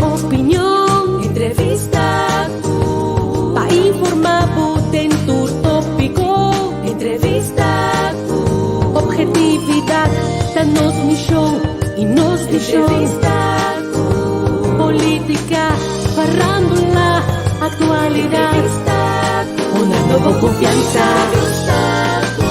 Opinion, entrevista ku pa informa bo den tur topiko. Entrevista ku objetividad ta nos mishon i nos vishon. Entrevista ku politika, farándula, aktualidat. Entrevista ku hunando bo konfiansa. Entrevista ku.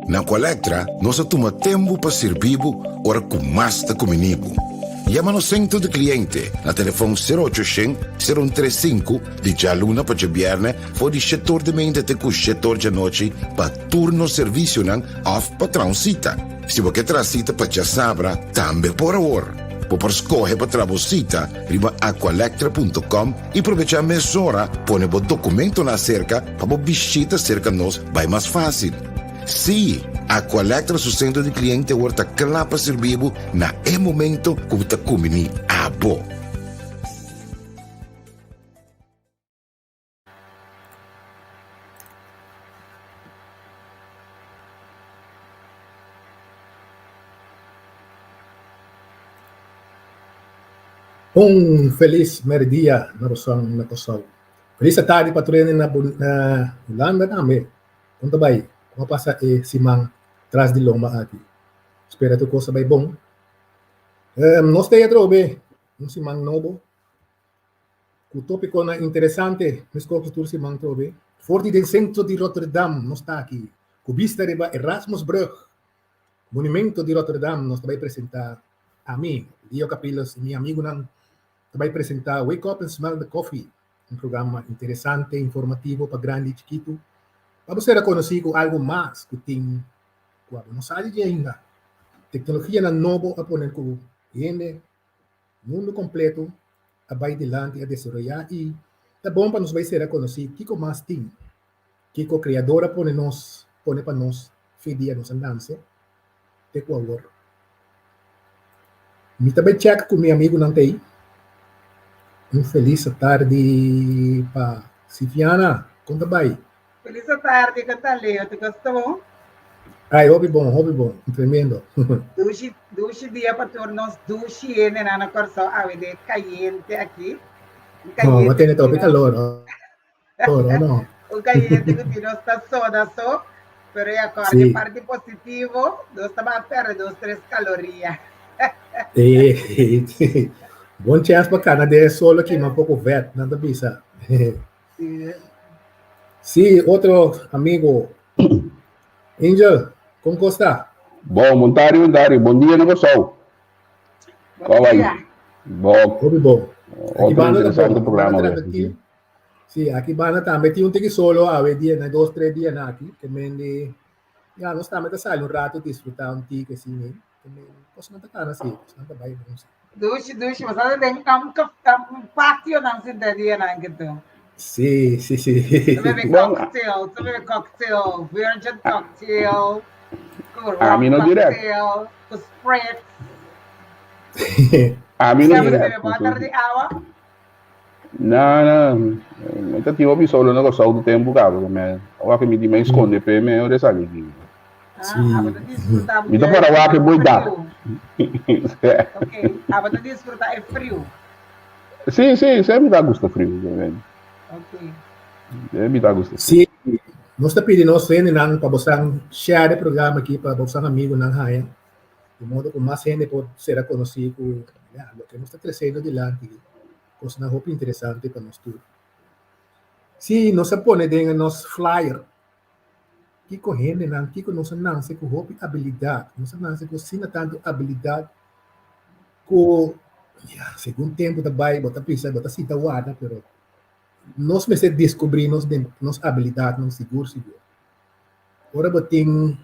Na Colectra nos a tuma tempu pa sirbi bo ora ku mas ta kumini bo. Yama nos sentro di kliente na telefòn sero ocho shen, sero un tres sinku di djaluna pa djabièrnè for di shetor di mente te ku shetor djanochi pa tur nos servisionan òf pa traha un sita. Si bo ke traha sita pa djasabra, tambe por awor. Bo por skohe pa traha bo sita riba aqualectra punto com i probechá mesora pone bo dokumentonan aserka pa bo bishita serka nos bai mas fásil. Sí, Aqualectra su sentro di kliente awor ta kla pa sirbi bo na e momento ku bo ta kumbiní abo. Un felis merdia na Rosan na Kòrsou. Felis atardi pa tur hende na Hulanda tambe. Kon ta bai? Kon a pasa e siman tras di lomba aki? Spera tur kos a bai bon. Nos ta e atrobe un siman nobo Ku tópikonan interesante, meskos ku tur siman trobe. For di den sentro di Rotterdam nos ta aki ku bista riba Erasmusbrug, monumento di Rotterdam. Nos ta bai presentá, ami, Leo Capilos i mi amigunan ta bai presentá Wake Up and Smell the Coffee, un programa interesante, informativo pa grandi i chikitu, pa bo sera konosí ku algu mas ku tin ku abo no sa di dje ainda. Teknologianan nobo a pone ku hende Mundu kompleto a bai dilanti, a desaroyá i ta bon pa nos bai sera konosí kiko mas tin, kiko Kreador a pone nos, pone pa nos fe dia nos a nanse te ku awor. Mi ta bai chèk ku mi amigunan ta ei. Un felis atardi pa Sifiana, kon ta bai? Felis atardi, kon ta Leo, tur kos ta bon? Ay, hopi bon, hopi bon, tremendo. Dushi, dushi dia pa tur nos dushi hendenan na Kòrsou awe den e kayente aki. Un No, kayente bo tene ku hopi tin nos, kalor, oh, oh, no. un kayente ku tin nos ta soda so, pero ya kòrda e Sí. parti positivo, nos ta bai pèrdè dos tres kaloria. Eh, bon chèns pa kana den e sol aki, ma poko vèt, nan ta bisa. Sí. Sí, otro amigo. Angel, kon kos ta? Bon, bon tardi, bon tardi. Bon dia na Kòrsou. Bon dia. Bon. Hopi bon. Aki Otro banda ta interesante bon. Aki banda programa traga we. tin. Sí, aki banda tambe tin un tiki solo awe dia, na dos, tres dia na aki. Ke men di, ya, nos tambe ta sali un rato disfruta un tiki asina. Ke men, kosnan ta kana si, kosnan ta bai bon si. Dushi, dushi. Bo sa den un patio nan sinta dia nan ke tu. Sí, sí, sí. Ta bebe Bon, cocktail, ta bebe cocktail, virgin cocktail, ku a rum mi no direct. cocktail, ku spritz. A mi no Siya bo ta direct. bebe bòter di awa? No, no. Mi ta tin hopi solo na Kòrsou tur tempu kaba. Mi a wak mi di mi skonde p'e mi ora e sali aki. Ah, abo ta disfruta Mi ta para wak e boi dak. friu. Ok, abo ta disfruta e friu. Sí, sí, sí, mi ta gusta friu. Ok. Mi ta gusta friu. Sí, nos ta pidi nos hendenan pa bosan share e programa aki pa bosan amigunan haña, di modo ku mas hende por sera konosí ku ya loke nos ta tresiendo dilanti. Kosnan hopi interesante pa nos tur. Sí, nos a pone den nos flyer kiko hendenan, kiko nos a nanse ku hopi abilidat. Nos a nanse ku asina tantu abilidat ku ya, segun tempu ta bai bo ta bisa, bo ta sinta warda, pero nos mester deskubrí nos den nos abilidatnan sigur sigur. Ora bo tin,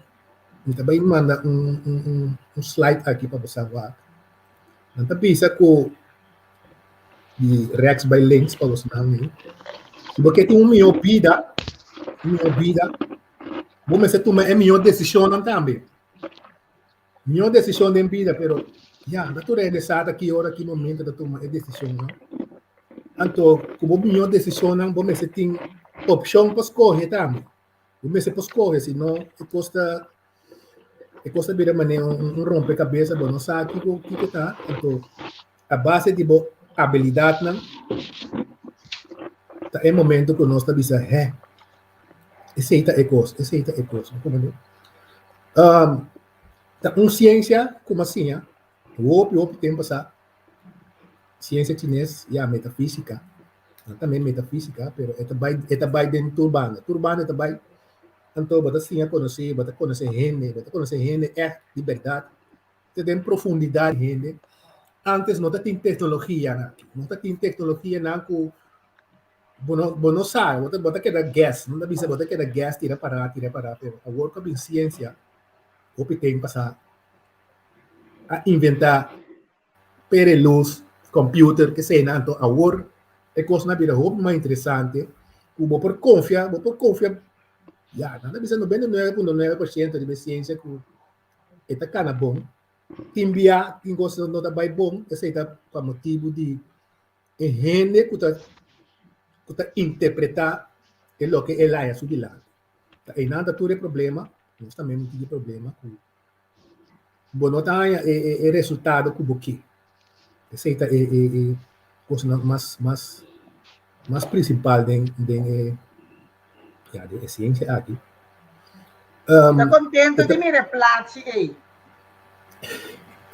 mi ta bai manda un un un un slide aki pa bo sa wak. Nan ta bisa ku di rechts bai links pa bosnan mi. Si bo ke tin un mihó bida, un mihó bida, bo mester tuma e mihó desishonnan tambe. Mihó desishon den bida, pero ya, no tur hende sa ta ki ora, ki momento ta tuma e desishon, no? Anto, ku bo mihó desishonnan, bo mester tin opshon pa skohe tambe. Bo mester por skohe, si no e kos ta e kos ta bira manera un, un rompekabesa, bo no sa kiko kiko ta. Anto, a base di bo abilidatnan, ta e momento ku nos ta bisa, hè, Esei ta e kos, esei ta e kos. Bo comprende? Um, ta un siensia ku m'a siña hopi hopi tempu pasá, siensia chines, ya metafísika, nan tambe metafísika, pero e ta bai e ta bai den tur banda, tur banda e ta bai, anto bo ta siña konosé, bo ta konosé hende, bo ta konosé hende ègt di bèrdat, te den profundidat di hende. Antes no ta tin teknologianan, no ta tin teknologianan ku Bo no, bo no sa, bo ta, bo ta keda guess, no ta bisa bo ta keda guess tira para, tira para, pero awor ku a bin siensia, hopi ten pasá, a inventá pere lus, computer, keseinan, anto awor e kosnan a bira hopi mas interesante, ku bo por konfia, bo por konfia, ya, nan ta bisa 99.9% riba e siensia ku e ta kana bon, tin bia tin kos no ta bai bon, esei ta pa motibu di E hende ku ta ku ta interpretá e loke el haya su dilanti. Ta einan ta tur e problema, nos tambe tin e problema ku bo no ta haña e e e resultado ku bo ke. Esei ta e e e kosnan mas mas mas prinsipal den den e ya den e siensia aki. Um, Ta contento di mira e plachi ei.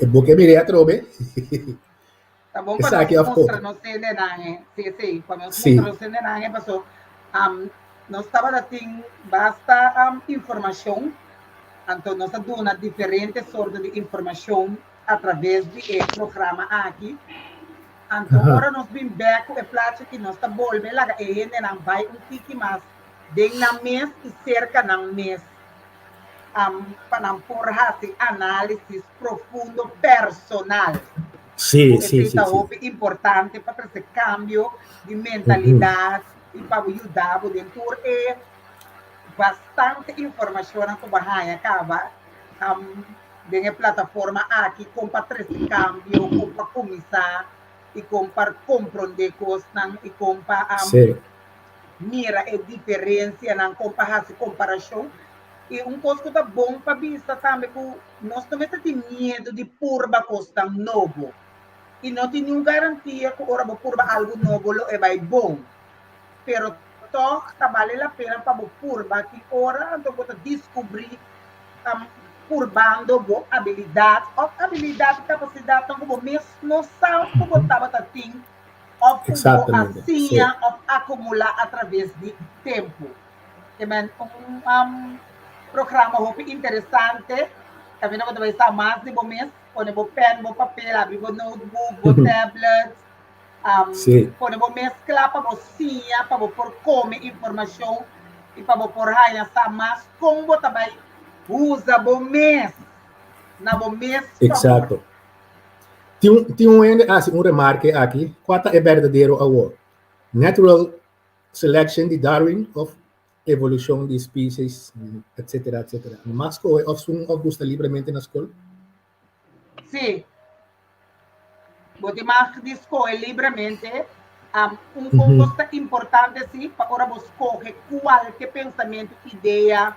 E bo ke mir'é atrobe? Ta bon pa nos mustra nos hendenan e. Sí, sí, pa nos mustra nos hendenan e paso nos tabata tin basta informashon, anto nos a duna diferente sorto di informashon a traves di e programa aki. Anto ora nos bin bek ku e plachi aki nos ta bolbe laga e hendenan bai un tiki mas den nan mes i serka nan mes pa nan por hasi análisis profundo personal. Sí, sí, sí. Ta hopi importante pa trese cambio di mentalidad y pa bo yuda bo den tur e bastante informacionnan cu bo haña caba den e plataforma aki con pa trese cambio, con pa cuminsa y con pa compronde cosnan y con pa mira e diferencianan, con pa haci comparacion. Y un cos cu ta bon pa bisa tambe cu nos no mester tin miedu di purba cosnan nobo. Y no tin niun garantia cu ora bo purba algo nobo lo e bay bon. Pero tog ta bale la pena pa bo purba ki ora anto bo ta descubri purbando bo abilidad of abilidad y capacidadnan cu bo mes no sa cu bo tabata tin of cu bo a siña of acumula a traves di tempo. Te men un programa hopi interesante. Caminda bo ta bay sa mas di bo mes. Pone bo pen, bo papel, abri bo notebook, bo tablet. Pone bo mes cla pa bo siña, pa bo por come informacion y pa bo por haya sa mas con bo ta bay usa bo mes na bo mes favor. Exacto. Tin un hende haci un remarke aki, cua ta e berdadero awor? Natural Selection di Darwin of evolucion di species, etcetera, etcetera. Mas scohe of sun of gusta libremente na scol? Sí. Bo tin mag di scohe libremente. Um, un cos ta importante sí, pa ora bo scoge cualke pensamiento, idea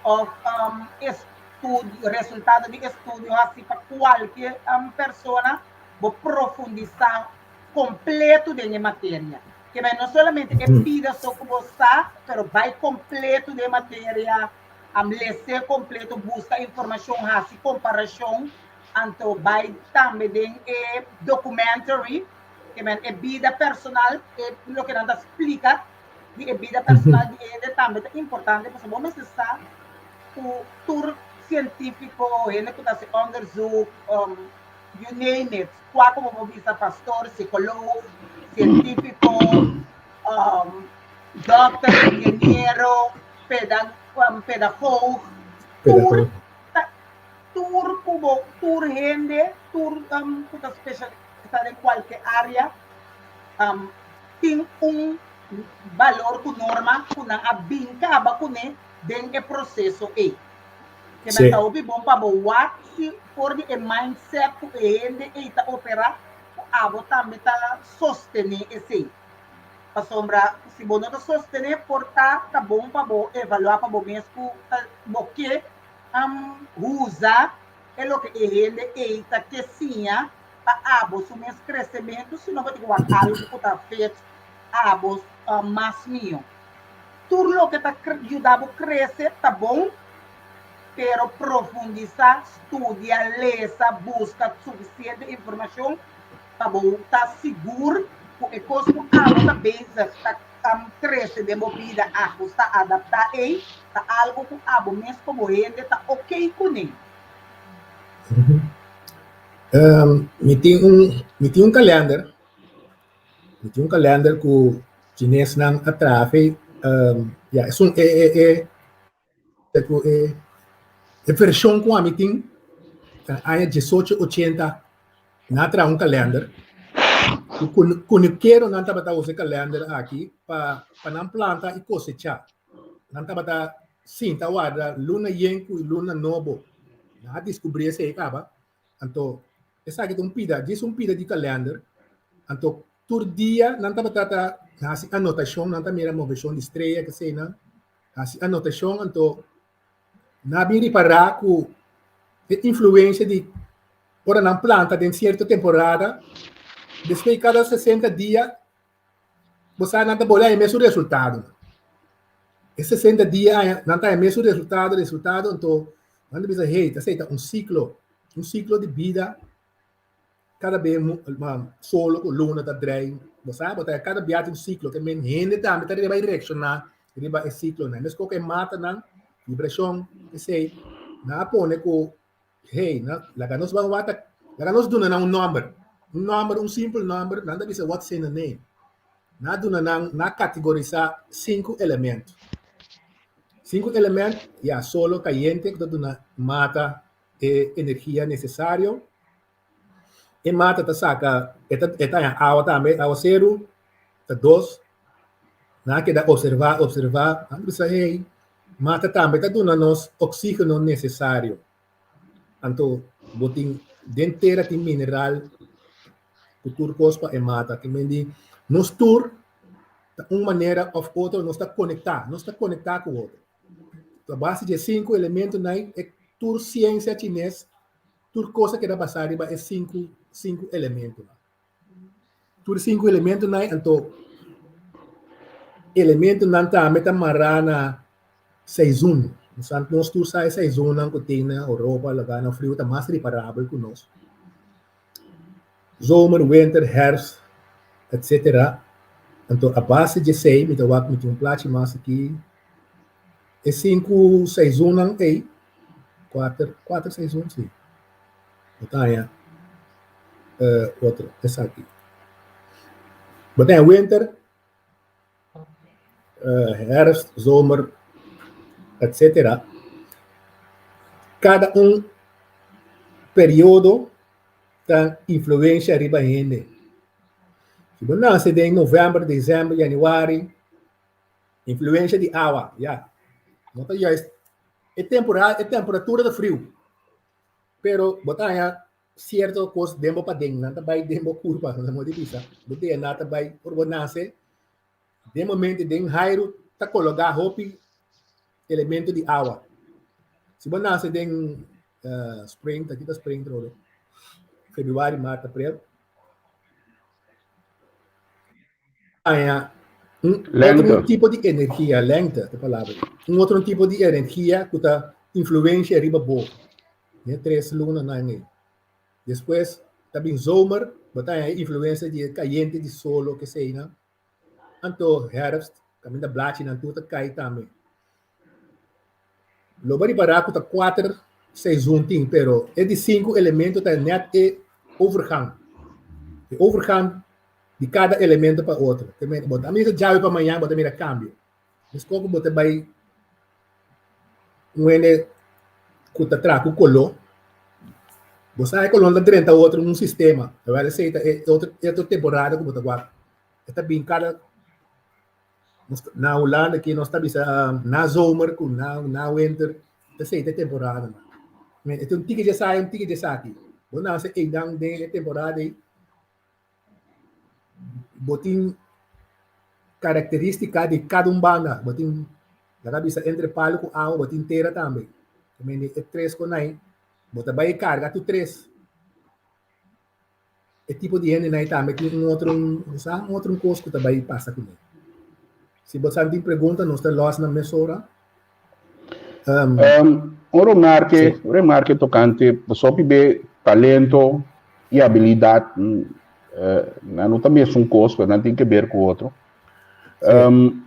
of um, estudio, resultado di estudio hasi pa cualke um, persona, bo profundisa completo den e materia. Ke bai no solamente e pida so ku bo sa, pero bai kompleto den e materia, les'é kompleto, buska informashon, hasi komparashon, anto bai tambe den e documentary, ke men e bida personal, e loke nan ta splika di e bida personal di e hende tambe ta importante, pasobra bo mester sa ku tur sientífiko, hende ku ta hasi onderzoek, you name it, kua ku bo por bisa pastor, psikoloog, sientífiko, dòkter, ingeniero, pedagoog, tur ta tur ku bo tur hende, tur ku ta spesialisá den kualke área tin un balor ku norma ku nan a bin kaba kuné den e proseso ei. Ke men ta hopi bon pa bo wak si for di e mindset ku e hende ei ta operá, ku abo tambe ta sostené esei. Pasobra si bo no ta sostené por ta ta bon pa bo evaluá pa bo mes ku ta bo ke usa e loke e hende ei ta ke siña pa abo su mes kresementu, sino bo tin ku wak algu ku ta fit abo mas mihó. Tur loke ta yuda bo krese ta bon, pero profundisá, studia, lesa, buska sufisiente informashon pa bo ta sigur ku e kos ku abo ta bezig ta trese den bo bida, ahustá, adaptá ei, ta algu ku abo mes komo hende ta okey kuné. Mi tin un, mi tin un kalender. Mi tin un kalender ku chinesnan a traha fe, ya esun e e e e ku e e vershon ku ami tin ta aña diesocho ochenta nan a traha un kalender ku kunukeronan tabata usa e kalender aki pa pa nan planta i kosechá. Nan tabata sinta warda luna yen ku luna nobo. Nan a diskubrí esei kaba. Anto, esaki ta un pida, djis un pida di kalender. Anto, tur dia nan tabata ta hasi anotashon, nan ta mira moveshon di strea, keseinan, hasi anotashon. Anto, nan a bin ripará ku e influensia di ora nan planta den sierto temporada, despues di kada sesenta dia, Bo sa nan ta bole haña mesun resultado. E 60 dia haña nan ta haña mesun resultado, resultado, anto nan ta bisa hey, ta esei ta un siklo, un siklo di bida kada be solo ku luna ta drei, bo sa bo ta kada bia tin un siklo, ke men hende tambe ta riba reakshoná riba e siklonan, meskos ku e matanan, vibrashon, esei, nan a pone ku Hey, na, laga nos ban wak, laga nos duna nan un nomber. Un nomber, un simpel nomber, nan ta bisa what's in a name. Na duna nan, na categorisa sinku elemento. Sinku element, ya, solo, cayente, ku ta duna mata e energia necesario. E mata ta saca, e ta, e ta haña awa tambe, awaceru, ta dos. Nan a keda observa, observa, nan bisa, hey, mata tambe ta duna nos oxígeno necesario. Anto, bo tin, den tera tin mineral ku tur kos pa e mata. Te men di, nos tur, ta un manera of otro nos ta konektá, nos ta konektá ku otro. A base di e sinku elementonan, e tur siensia chines, tur kos a keda basá riba e sinku, sinku elementonan. Tur sinku elementonan anto elementonan tambe ta mará na seizoen. Nos tur sa e seizoennan ku tin na Europa, lugarnan friu ta mas riparabel ku nos. Zomer, winter, herfst, etcetera. Anto a base di esei mi ta wak mi tin un plachi mas aki. E sinku seizoennan ei, kuater, kuater seizoen si. Bo ta haña otro, esaki. Bo ta haña winter, herfst, zomer, etcetera. Kada un periodo ta influencia riba hende. Si bo nase den november, december, januari, influencia di awa, ya. No ta juist e temporada, e temperatura ta friu. Pero bo ta haña sierto kos den bo paden, nan ta bai den bo kurpa, nan ta bisa. Bo DNA ta bai ora bo nase, den momento den hairu ta kologá hopi elemento di awa. Si bo nase den spring, ta kita spring trobe, februari, mart, aprel. Haña un otro tipo di energia, lengte ta palabra, un otro tipo di energia ku ta influensia riba bo den tres lunanan ei. Despues ta bin zomer, bo ta haña e influensia di e kayente di solo keseinan. Anto herfst, kaminda blachinan tur ta kai tambe. Lo bo ripará ku ta kuater seizoen tin, pero e di sinku elemento ta nèt e overgang. E overgang di kada elemento pa otro. Te men, bo ta mira djawe pa mañan, bo ta mira kambio. Meskos ku bo ta bai un hende ku ta traha ku koló, bo sa e koló ta drenta otro un sistema. Awor esei ta e otro, e otro temporada ku bo ta wak. E ta bin kada Na Hulanda aki nos ta bisa na zomer ku na na winter. Esei ta e temporadanan. E ta un tiki dje esaki, un tiki dje esaki. Bo nase einan den e temporada ei, bo tin karakterístika di kada un banda. Bo tin, laga bisa entre palu ku awa, bo tin tera tambe. E tres konai, bo ta bai karga tur tres. E tipo di hendenan ei tambe tin un otro, bo sa, un otro kos ku ta bai pasa kuné. Si bo sa tin pregunta, nos ta lòs nan mesora. Um, un remarke, sí. Un remarke tokante pasobra be talento i abilidat, uh, nan no ta mesun kos, pero nan tin ke ber ku otro. Um,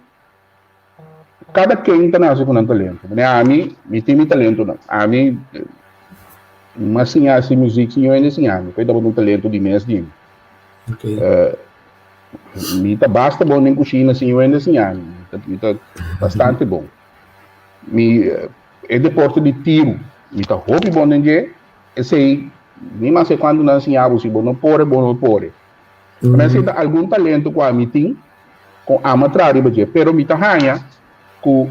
cada quien ta nace con un talento. Mane ami, mi tin mi talento nan. Ami, mas siña hasi muziek, siña hende siña mi. P'e tabata un talento di mes di mi. Okay. Uh, mi ta basta bon den kushina, siña hende siña mi. Mi ta, mi ta bastante bon. Mi, e deporte di tiru, mi ta hopi bon den dje. Esei, ni mas e cuanto nan siña bo, si bo no pore, bo no pore. Pero esei ta algun talento ku ami tin, ku ami a traha riba dje. Pero mi ta haña ku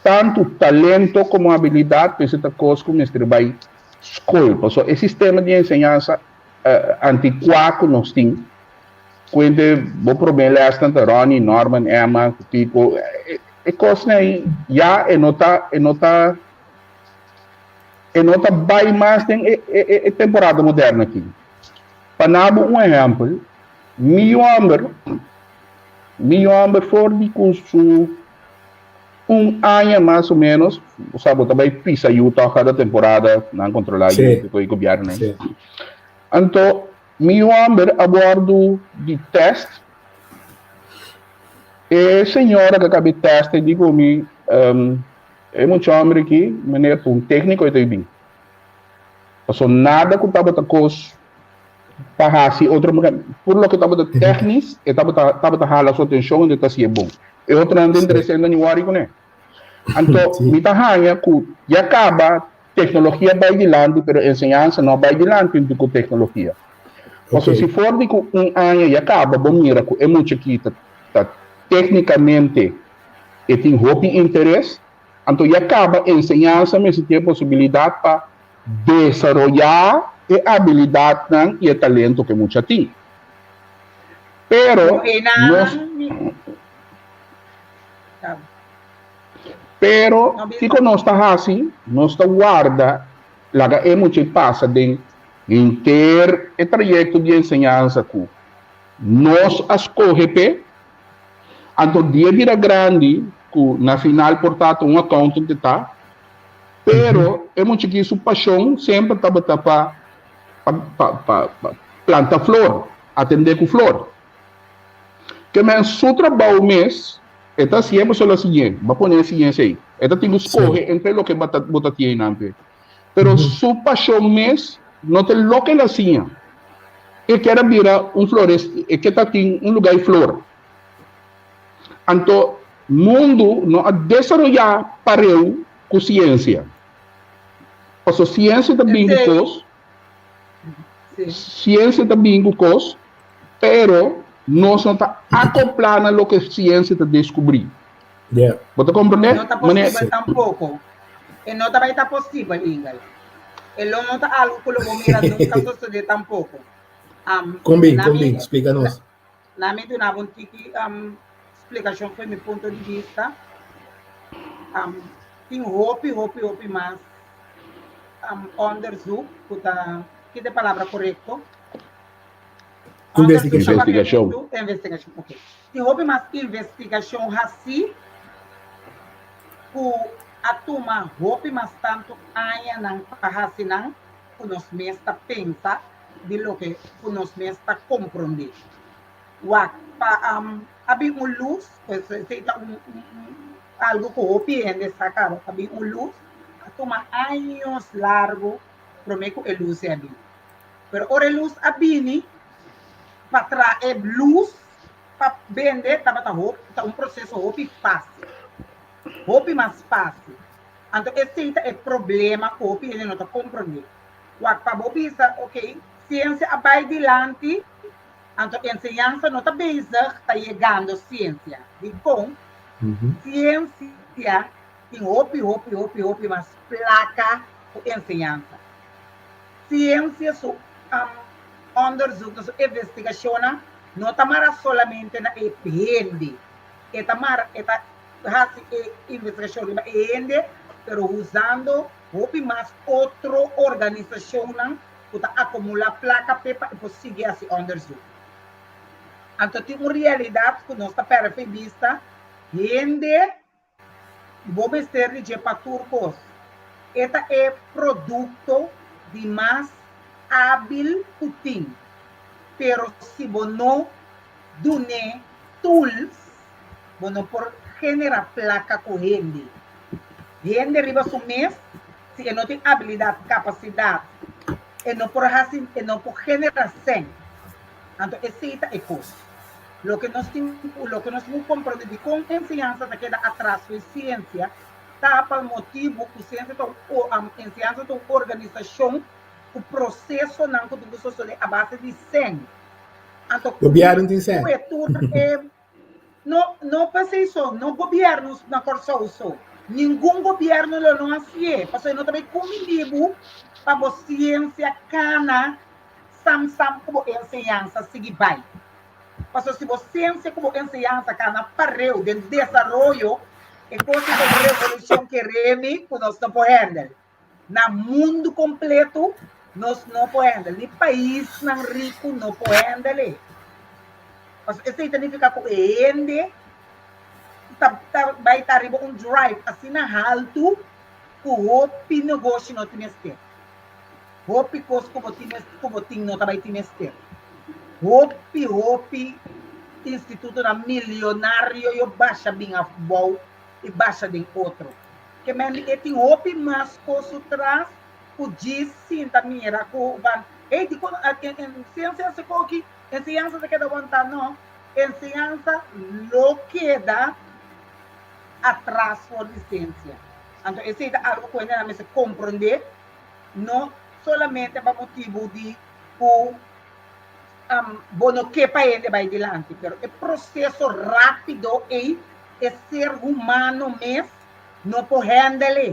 tantu talento komo abilidat mester ta kos ku mester bai skol. Pasobra e sistema di enseñansa antikuá ku nos tin, ku hende bo promé lèsnan ta Ronnie, Norman, Emma, Kiko, e kosnan ei ya e no ta e no ta E no ta bai mas den e e temporada moderno aki. Pa nabo un ehempel, mi homber, mi homber for di ku su un aña mas o menos, bo sa bo ta bai pisa yu tog kada temporada, nan kontrola yu ku e gobierno. Anto mi homber a wordu di test, e señora ku a kabi test e di ku mi, E mucha homber aki, meneer, ta un tecnico e ta bin. Paso nada cu tabata cos pa haci otro manera. Pur loke tabata technisch, e tabata, tabata hala su atencion en e ta haci'e bon. E otronan ta interesa en ta ni worry cune. Anto, mi ta haña cu ya caba tecnologia bay dilanti, pero enseñansa no a bay dilanti hunto cu tecnologia. Paso si for di cu un aña ya caba bo mira cu e mucha aki ta, ta tecnicamente E tin hopi interes, anto ya kaba enseñansa mester tin e posibilidat pa desaroyá e abilidatnan i e talento ku e mucha tin. Pero nos Pero kiko nos ta hasi? Nos ta warda laga e mucha pasa den henter e trayekto di enseñansa ku nos a skohe p'e. Anto dia bira grandi ku na final por ta ta un accountant e ta, pero e muchachito su pasion semper tabata pa pa pa pa planta flor, atende ku flor. Ke men su trabou mes e ta hasié pasobra lo siñ'é, bo a pone e siñ'é esei. E ta tin ku skohe entre loke bo ta bo ta tin einan p'e. Pero su pasion mes no ta loke el a siña. E kier a bira un florist, e ke ta tin un luga di flor. Anto mundu no a desaroyá pareu ku siensia. Paso siensia ta bin ku kos, siensia ta bin ku kos, pero nos no ta akoplá na loke siensia ta deskubrí. Bo ta komprendé? No ta posibel tampoko. E no ta bai ta posibel, Ingel. E lo no ta algu ku lo bo mira nunka sosodé tampoko. Kon bin, kon bin? Splika nos. Na mi duna bo un tiki splikashon for mi punto di bista. Tin hopi, hopi, hopi mas onderzoek ku ta, ki ta e palabra korekto? Investigashon. Investigashon. Investigashon, ok. Tin hopi mas investigashon hasí ku a tuma hopi mas tantu añanan pa hasi nan ku nos mes ta pensa di loke ku nos mes ta komprondé. Wak, pa a bin un lus, pues esei ta un algu ku hopi hende sa kaba, a bin un lus, a tuma años largu promé ku e lus ei a bin. Pero ora e lus a bini, pa traha e lus pa bende tabata hopi, ta un proseso hopi fásil, hopi mas fásil. Anto esei ta e problema ku hopi hende no ta komprondé. Wak pa bo bisa, ok, siensia a bai dilanti, anto enseñansa no ta bezig ta yegando siensia. Dikon? Siensia. Tin hopi, hopi, hopi, hopi mas plaka ku enseñansa. Siensia su onderzoeknan, su investigashonnan no ta mara solamente na e hende. E ta mara, e ta hasi e investigashon riba e hende, pero usando hopi mas otro organisashonnan ku ta akumulá plaka p'e pa e por sigui hasi onderzoek. Anto tin un realidat ku nos ta pèrdè for bista, hende Bo mester di dje pa tur kos. E ta e produkto di mas ábil ku tin. Pero si bo no dun'é tools, bo no por generá plaka ku hende. Hende riba su mes, si e no tin abilidat, kapasidat, e no por hasi, e no por generá sèn. Anto esei ta e kos. Loke nos tin ku loke nos tin ku komprondé dikon enseñansa ta keda atras ku e siensia ta pa motibu ku siensia ta un enseñansa ta un organisashon ku prosesonan ku tin ku sosodé a base di sèn. Anto ku Gobièrnu tin sèn. ku e tur e no no p'esei so no gobièrnu na Kòrsou so ningun gobièrnu lo no hasié pasobra e no ta bai kumindí bo pa bo siensia kana sam sam ku bo enseñansa sigui bai. Pasobra si bo siensia ku bo enseñansa kana pareu den desaroyo, e kos di un revolushon kere mi ku nos no por handle. Na mundu kompleto nos no por handle, ni paisnan riku no por handle e. Pasobra esei ta nifiká ku e hende ta ta bai ta riba un drive asina haltu ku hopi negoshi no tin mester. Hopi kos ku bo tin ku bo tin no ta bai tin mester. Hopi hopi institutonan milionario yo basha bin afbou i basha den otro. Ke men e tin hopi mas kos su tras ku djis sinta mira ku ban ey dikon siensia hasi koki enseñansa ta keda wantá no enseñansa lo keda atras for di siensia. Anto esei ta algu ku hendenan mester komprondé. No solamente pa motibu di ku bo no ke pa hende bai dilanti, pero e proseso rápido ei e ser humano mes no por handle e.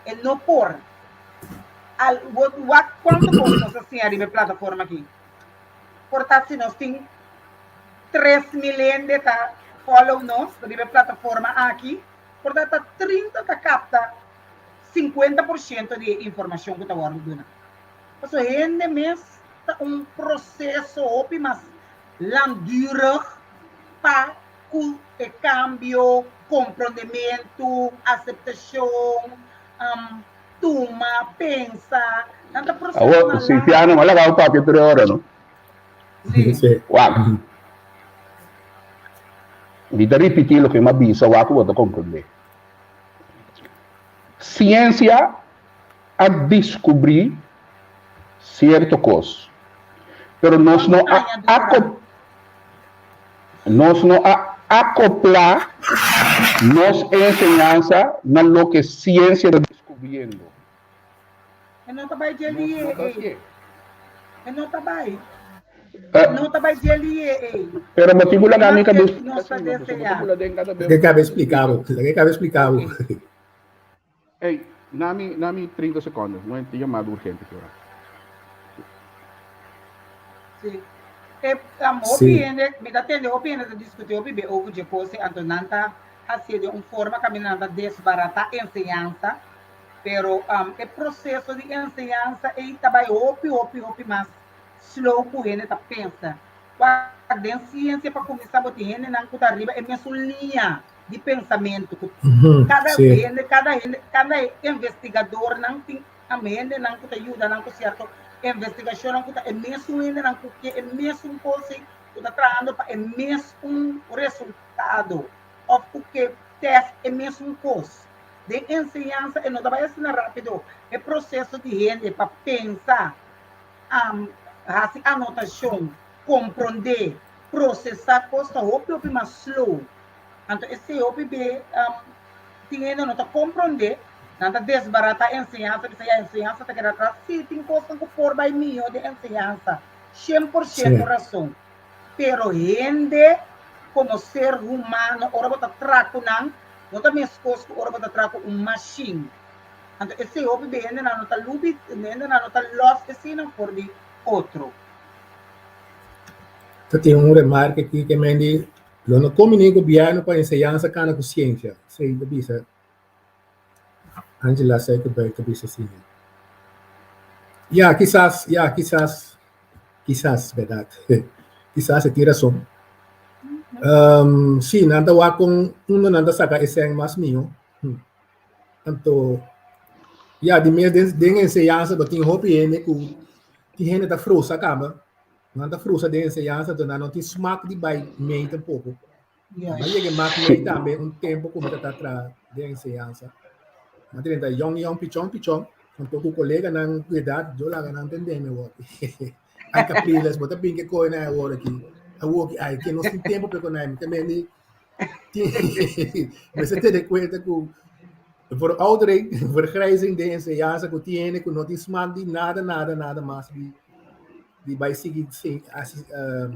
E no por. Al, bo wak kuantu kos nos a siña riba e plataforma aki. Por ta si nos tin 3000 hende ta follow nos riba e plataforma aki, por ta ta 30 ta kapta 50% di e informashon ku ta wòrdu duna. Pasobra hende mes ta un proseso hopi mas langdurig pa ku e kambio, komprondementu, aseptashon, tuma, pensa. Nan ta prosesonan Awor, largu. Sintiano, mi a laga bo papia tur e ora, no? Sí. Sí. Wak. Mi ta ripití loke mi a bisa, wak ku bo ta komprondé. Siensia a diskubrí sierto kos, pero nos no a nos no a akoplá nos enseñansa na loke siensia ta diskubriendo. E no ta bai dje Nos lié no ta ei. hasié. E no ta bai. E no ta bai dje lié ei. Pero bo tin ku laga mi Maske kabes nos ta splika si no, pasobra bo ta deseá. bula den kada bes Laga e kabe bo splika bo. splika. Laga e kabe splika bo. Ey, na mi, na mi 30 sekondo. No tin yamada urgente ki ora. Sí. E um, hopi Sí. hende, mi ta tende hopi hende ta diskutí hopi be over dje kos ei, anto nan ta hasié den un forma kaminda nan ta desbaratá enseñansa. Pero e proceso di enseñansa ei ta bai hopi, hopi, hopi mas slow ku hende ta pensa. Wak den ciencia pa cuminsa bo tin hendenan ku ta riba e mesun liña di pensamentu ku kada hende, kada hende, kada investigadornan tin hendenan ku ta yuda nan ku cierto investigacionnan ku ta e mesun hendenan ku ke e mesun kos ei ku ta trahando pa e mesun resultado of ku ke test e mesun kos. Den enseñansa e no ta bai asina rápido. E proseso di hende pa pensa, hasi anotashon, komprondé, prosesá kos ta hopi hopi mas slow. Anto esei hopi be tin hende no ta komprondé, nan ta desbaratá enseñansa, bisa ya enseñansa ta keda atras. Sí, tin kosnan ku por bai mihó den enseñansa, 100% rason. Pero hende komo ser humano ora bo ta traha ku nan. No ta meskos ku ora bo ta traha ku un mashin. Anto esei hopi be hendenan no ta lubi, hendenan no ta lòs eseinan for di otro. Ta tin un remarke aki ke men di lo no kombiní gobièrnu pa enseñansa kana ku siensia. Esei ta bisa Angela Suikerbuik ta bisa asina. Ya, kisas, ya, kisas, kisas, bèrdat. Kisas e tin rason. Um, sí, nan ta wak kon unda nan ta saka e sèn mas mihó. Anto, ya, di mes den, den enseñansa bo tin hopi hende ku tin hende ta frosa kaba. Nan ta frosa den enseñansa, anto nan no tin smak di bai mei tampoko. Mi a yega mak mei tambe un tempo ku mi ta traha den enseñansa. Mi a drenta yòn yòn pichon pichon, anto ku koleganan ku edat yo laga nan tende mi awor. Ai Capriles, bo ta bin ke koe na awor aki. Awor ki ai ke nos tin tempo pa e konai. Mi ta mende mester tene kuenta ku veroudering, vergrijzing den enseñansa ku tin hende ku no tin smak di nada nada nada mas di di bai sigui hasi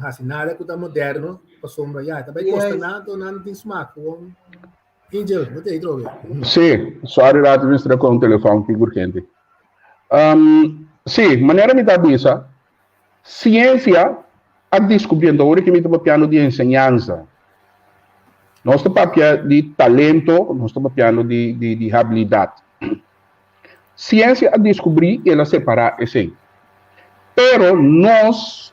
hasi nada ku ta moderno pasobra ya ta bai kosta nan anto nan no tin smak gewoon Angel bo ta ei trobe. Sí, sorry rato mi mester a kon telefòn ki urgente. Um, sí, manera mi ta bisa, siensia a diskubri, anto ora ki mi ta papiando di enseñansa, nos ta papia di talento, nos ta papiando di, di, di habilidat. Siensia a diskubrí i el a separá esei. Pero nos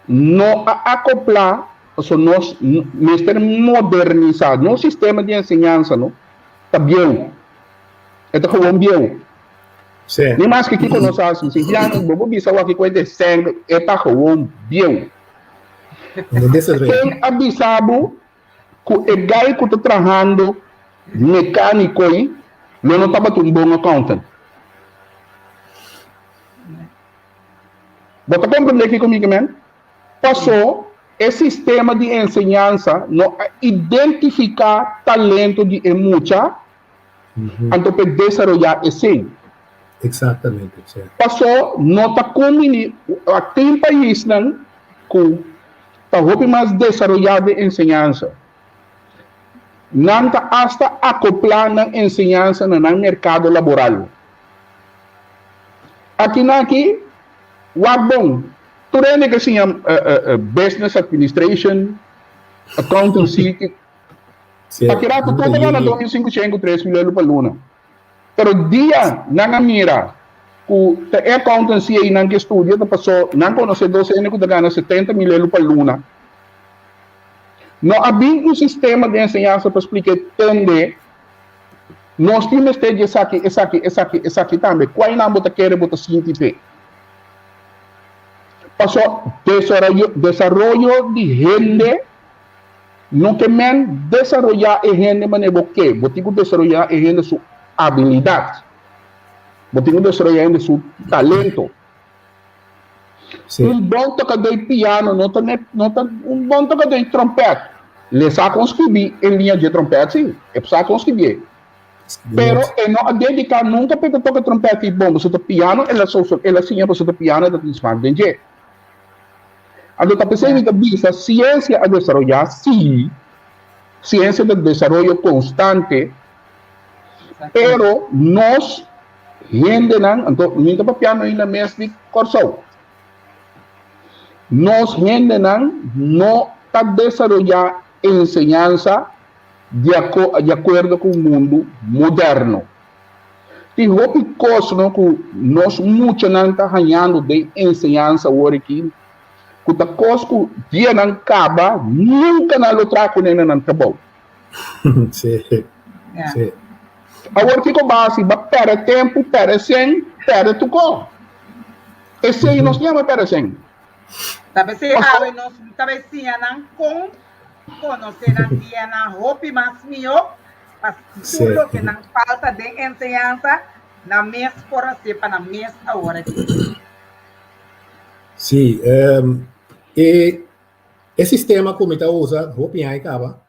no a akoplá, pasobra nos mester modernisá. Nos sistema di enseñansa no ta bieu. E ta gewoon bieu. Ni maske kiko nos hasi, si ya bo por bisa wak kiko e ta sèn, e ta gewoon bieu. Ken a bisa bo Ku e gai ku ta trahando mekániko ei lo no tabata un bon accountant. Bo ta komprendé kiko mi ke men? Pasó e sistema di enseñansa no a identifiká talento di e mucha anto p'e desaroyá esei. Exactamente, sí. Pasó no ta kumbiní, tin paisnan ku ta hopi mas desaroyá den enseñansa. Nan ta asta akoplá nan enseñansa na nan merkado laboral. Akinan aki, wak bon, tur hende ke siña business administration, accountancy, Aki rato tur ta gana 2500 ku 3000 euro pa luna. Pero dia nan a mira ku ta e accountancy ei nan ke studia ta paso nan konosé dos hende ku ta gana 70000 euro pa luna. No a bin un sistema di enseñansa pa splika e tende nos tin mester di esaki, esaki, esaki, esaki tambe. Kual nan bo ta kere bo ta sinti p'e? Paso desaroyo di hende No ke men desaroyá e hende manera bo ke. Bo tin ku desaroyá e hende su abilidat. Bo tin ku desaroyá e hende su talento. Sí. Un bon tokadó di piano no ta ne, no ta un bon tokadó di trompèt. Le sa kon skibí e liña dje trompèt, sí. E sa kon skibié. Pero e no a dediká nunka pa e ta toka trompèt i bon. Pasobra ta piano el a el a siña pasobra ta piano e ta tin smak den dje. Anto ta p'esei mi ta bisa siensia a desaroyá, sí, siensia ta desaroyo konstante, pero nos hendenan, anto mi ta papiando ainda mes di Kòrsou, nos hendenan no ta desaroyá enseñansa di akuerdo ku mundu moderno. Tin hopi kos no ku nos muchanan ta hañando den enseñansa awor aki ku ta kos ku dia nan kaba nunka nan lo traha kuné na nan trabou. Sí, sí. Awor kiko bo hasi? Bo a pèrdè tempu, pèrdè sèn, pèrdè tur kos. Esei nos yama pèrdè sèn. Ta p'esei awe nos ta bai siña nan kon konosé nan dianan hopi mas mihó Pa tur loke nan falta den enseñansa, nan mes por hasié pa nan mes awor aki. Sí, e e sistema ku mi ta usa hopi aña kaba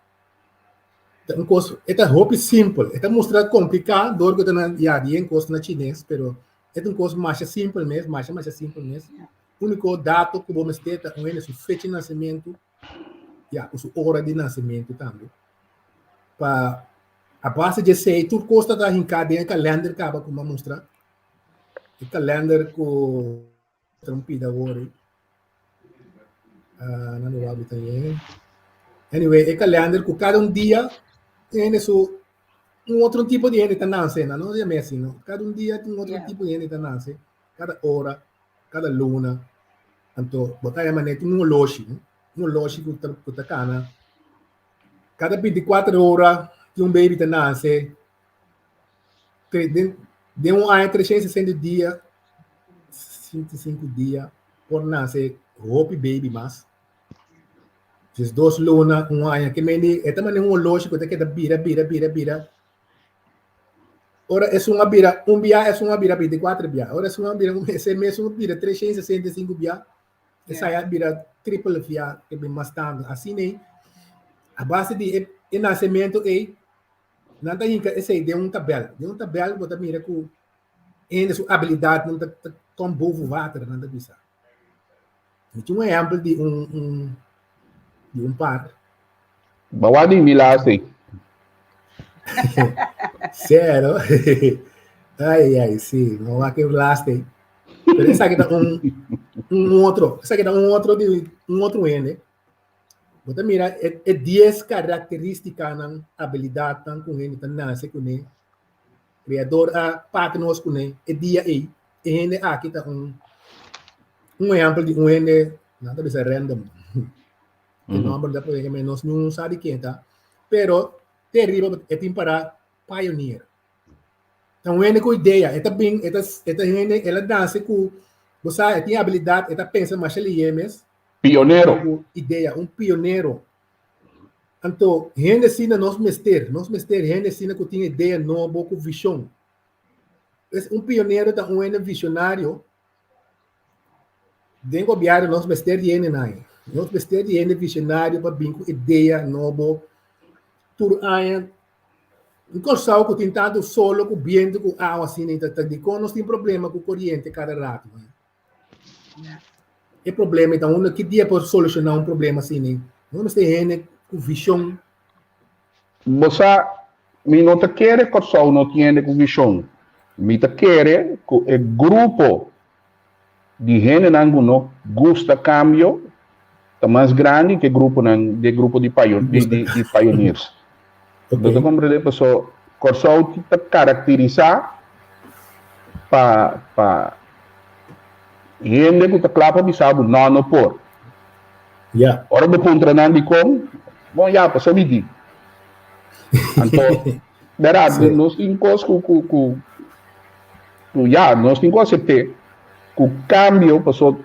ta un kos, e ta hopi simpel, e ta mustra kompliká dor ku ta na ya di e kos na chines, pero e ta un kos masha simpel mes, masha masha simpel mes. Úniko dato ku bo mester ta un hende su fecha di nasementu, ya ku su ora di nasementu tambe. Pa. A base di esei tur kos ta hinká den e kalender kaba ku mi a mustra. E kalender ku ta un pida awor ei. Ah, nan lo wak también. Anyway, e kalender ku kada un dia hende su un otro tipo di hende ta nase, no no yam'é así, no. Kada un dia tin un otro tipo di hende ta nase, kada ora, kada luna. Anto bo ta yama net un oloshi, no? Un oloshi ku ta ku ta kana. Kada bintikuater ora tin un baby ta nase. Den den un aña 360 dia, 65 dia por nase hopi baby mas. 12 luna, un aña. Ke mende e ta manera un oloshi ku ta keda bira, bira, bira, bira. Ora esun a bira un bia, esun a bira 24 bia. Ora esun a bira un, ese mesun a bira 365 bia. Esei a bira triple bia, ke bin mas tantu. Asina ei, a base di e, e nasementu ei, nan ta hinka esei den un tabel. Den un tabel bo ta mira ku hende su abilidatnan ta, ta kom boven water, nan ta bisa. Mi tin un ehèmpel di un, un, di un par. Bawa di mi laatste. Sero. Ai, ai, sí. No va que laatste. Pero esaki ta un, un otro. Esaki ta un otro di un otro hende. Bo ta mira e, e 10 karakterístikanan, abilidatnan ku hende ta nase kuné. Kreador a papia nos kuné e dia ei. E hende aki ta un un ehèmpel di un hende, nan ta bisa random. E nòmber ta pone ke nos no sa di ken ta. Pero te riba e tin para pioneer. Ta un hende ku idea, e ta bin, e ta e ta hende, el a nase ku, bo sa, e tin abilidat, e ta pensa masha lihé mes. Pionero. Ku idea, un pionero. Anto, hende asina nos mester, nos mester hende asina ku tin idea nobo, ku vishon. Pues un pionero ta un hende visionario. Den gobièrnu nos mester di hende nan. Nos mester di hende visionario pa bin ku idea nobo tur aña. Un Kòrsou ku tin tantu solo ku bientu ku awa asina ta dikon nos tin problema ku koriente kada ratu? E problema ta unda ki dia por solushoná un problema asina? Nos mester hende ku vishon. Bo sa, mi no ta kere Kòrsou no tin hende ku vishon. Mi ta kere ku e grupo di hendenan ku no gusta kambio ta mas grandi ku e gruponan di e grupo di di pioneers. Bo ta komprendé? Paso Kòrsou ta karakterisá pa pa hende ku ta kla pa bisa bo no no por. Ya. Ora bo puntra nan dikon, bon ya paso mi di. Anto, bèrdat, sí. Nos tin kos ku ku ku ku ya, nos tin ku asept'é ku kambio paso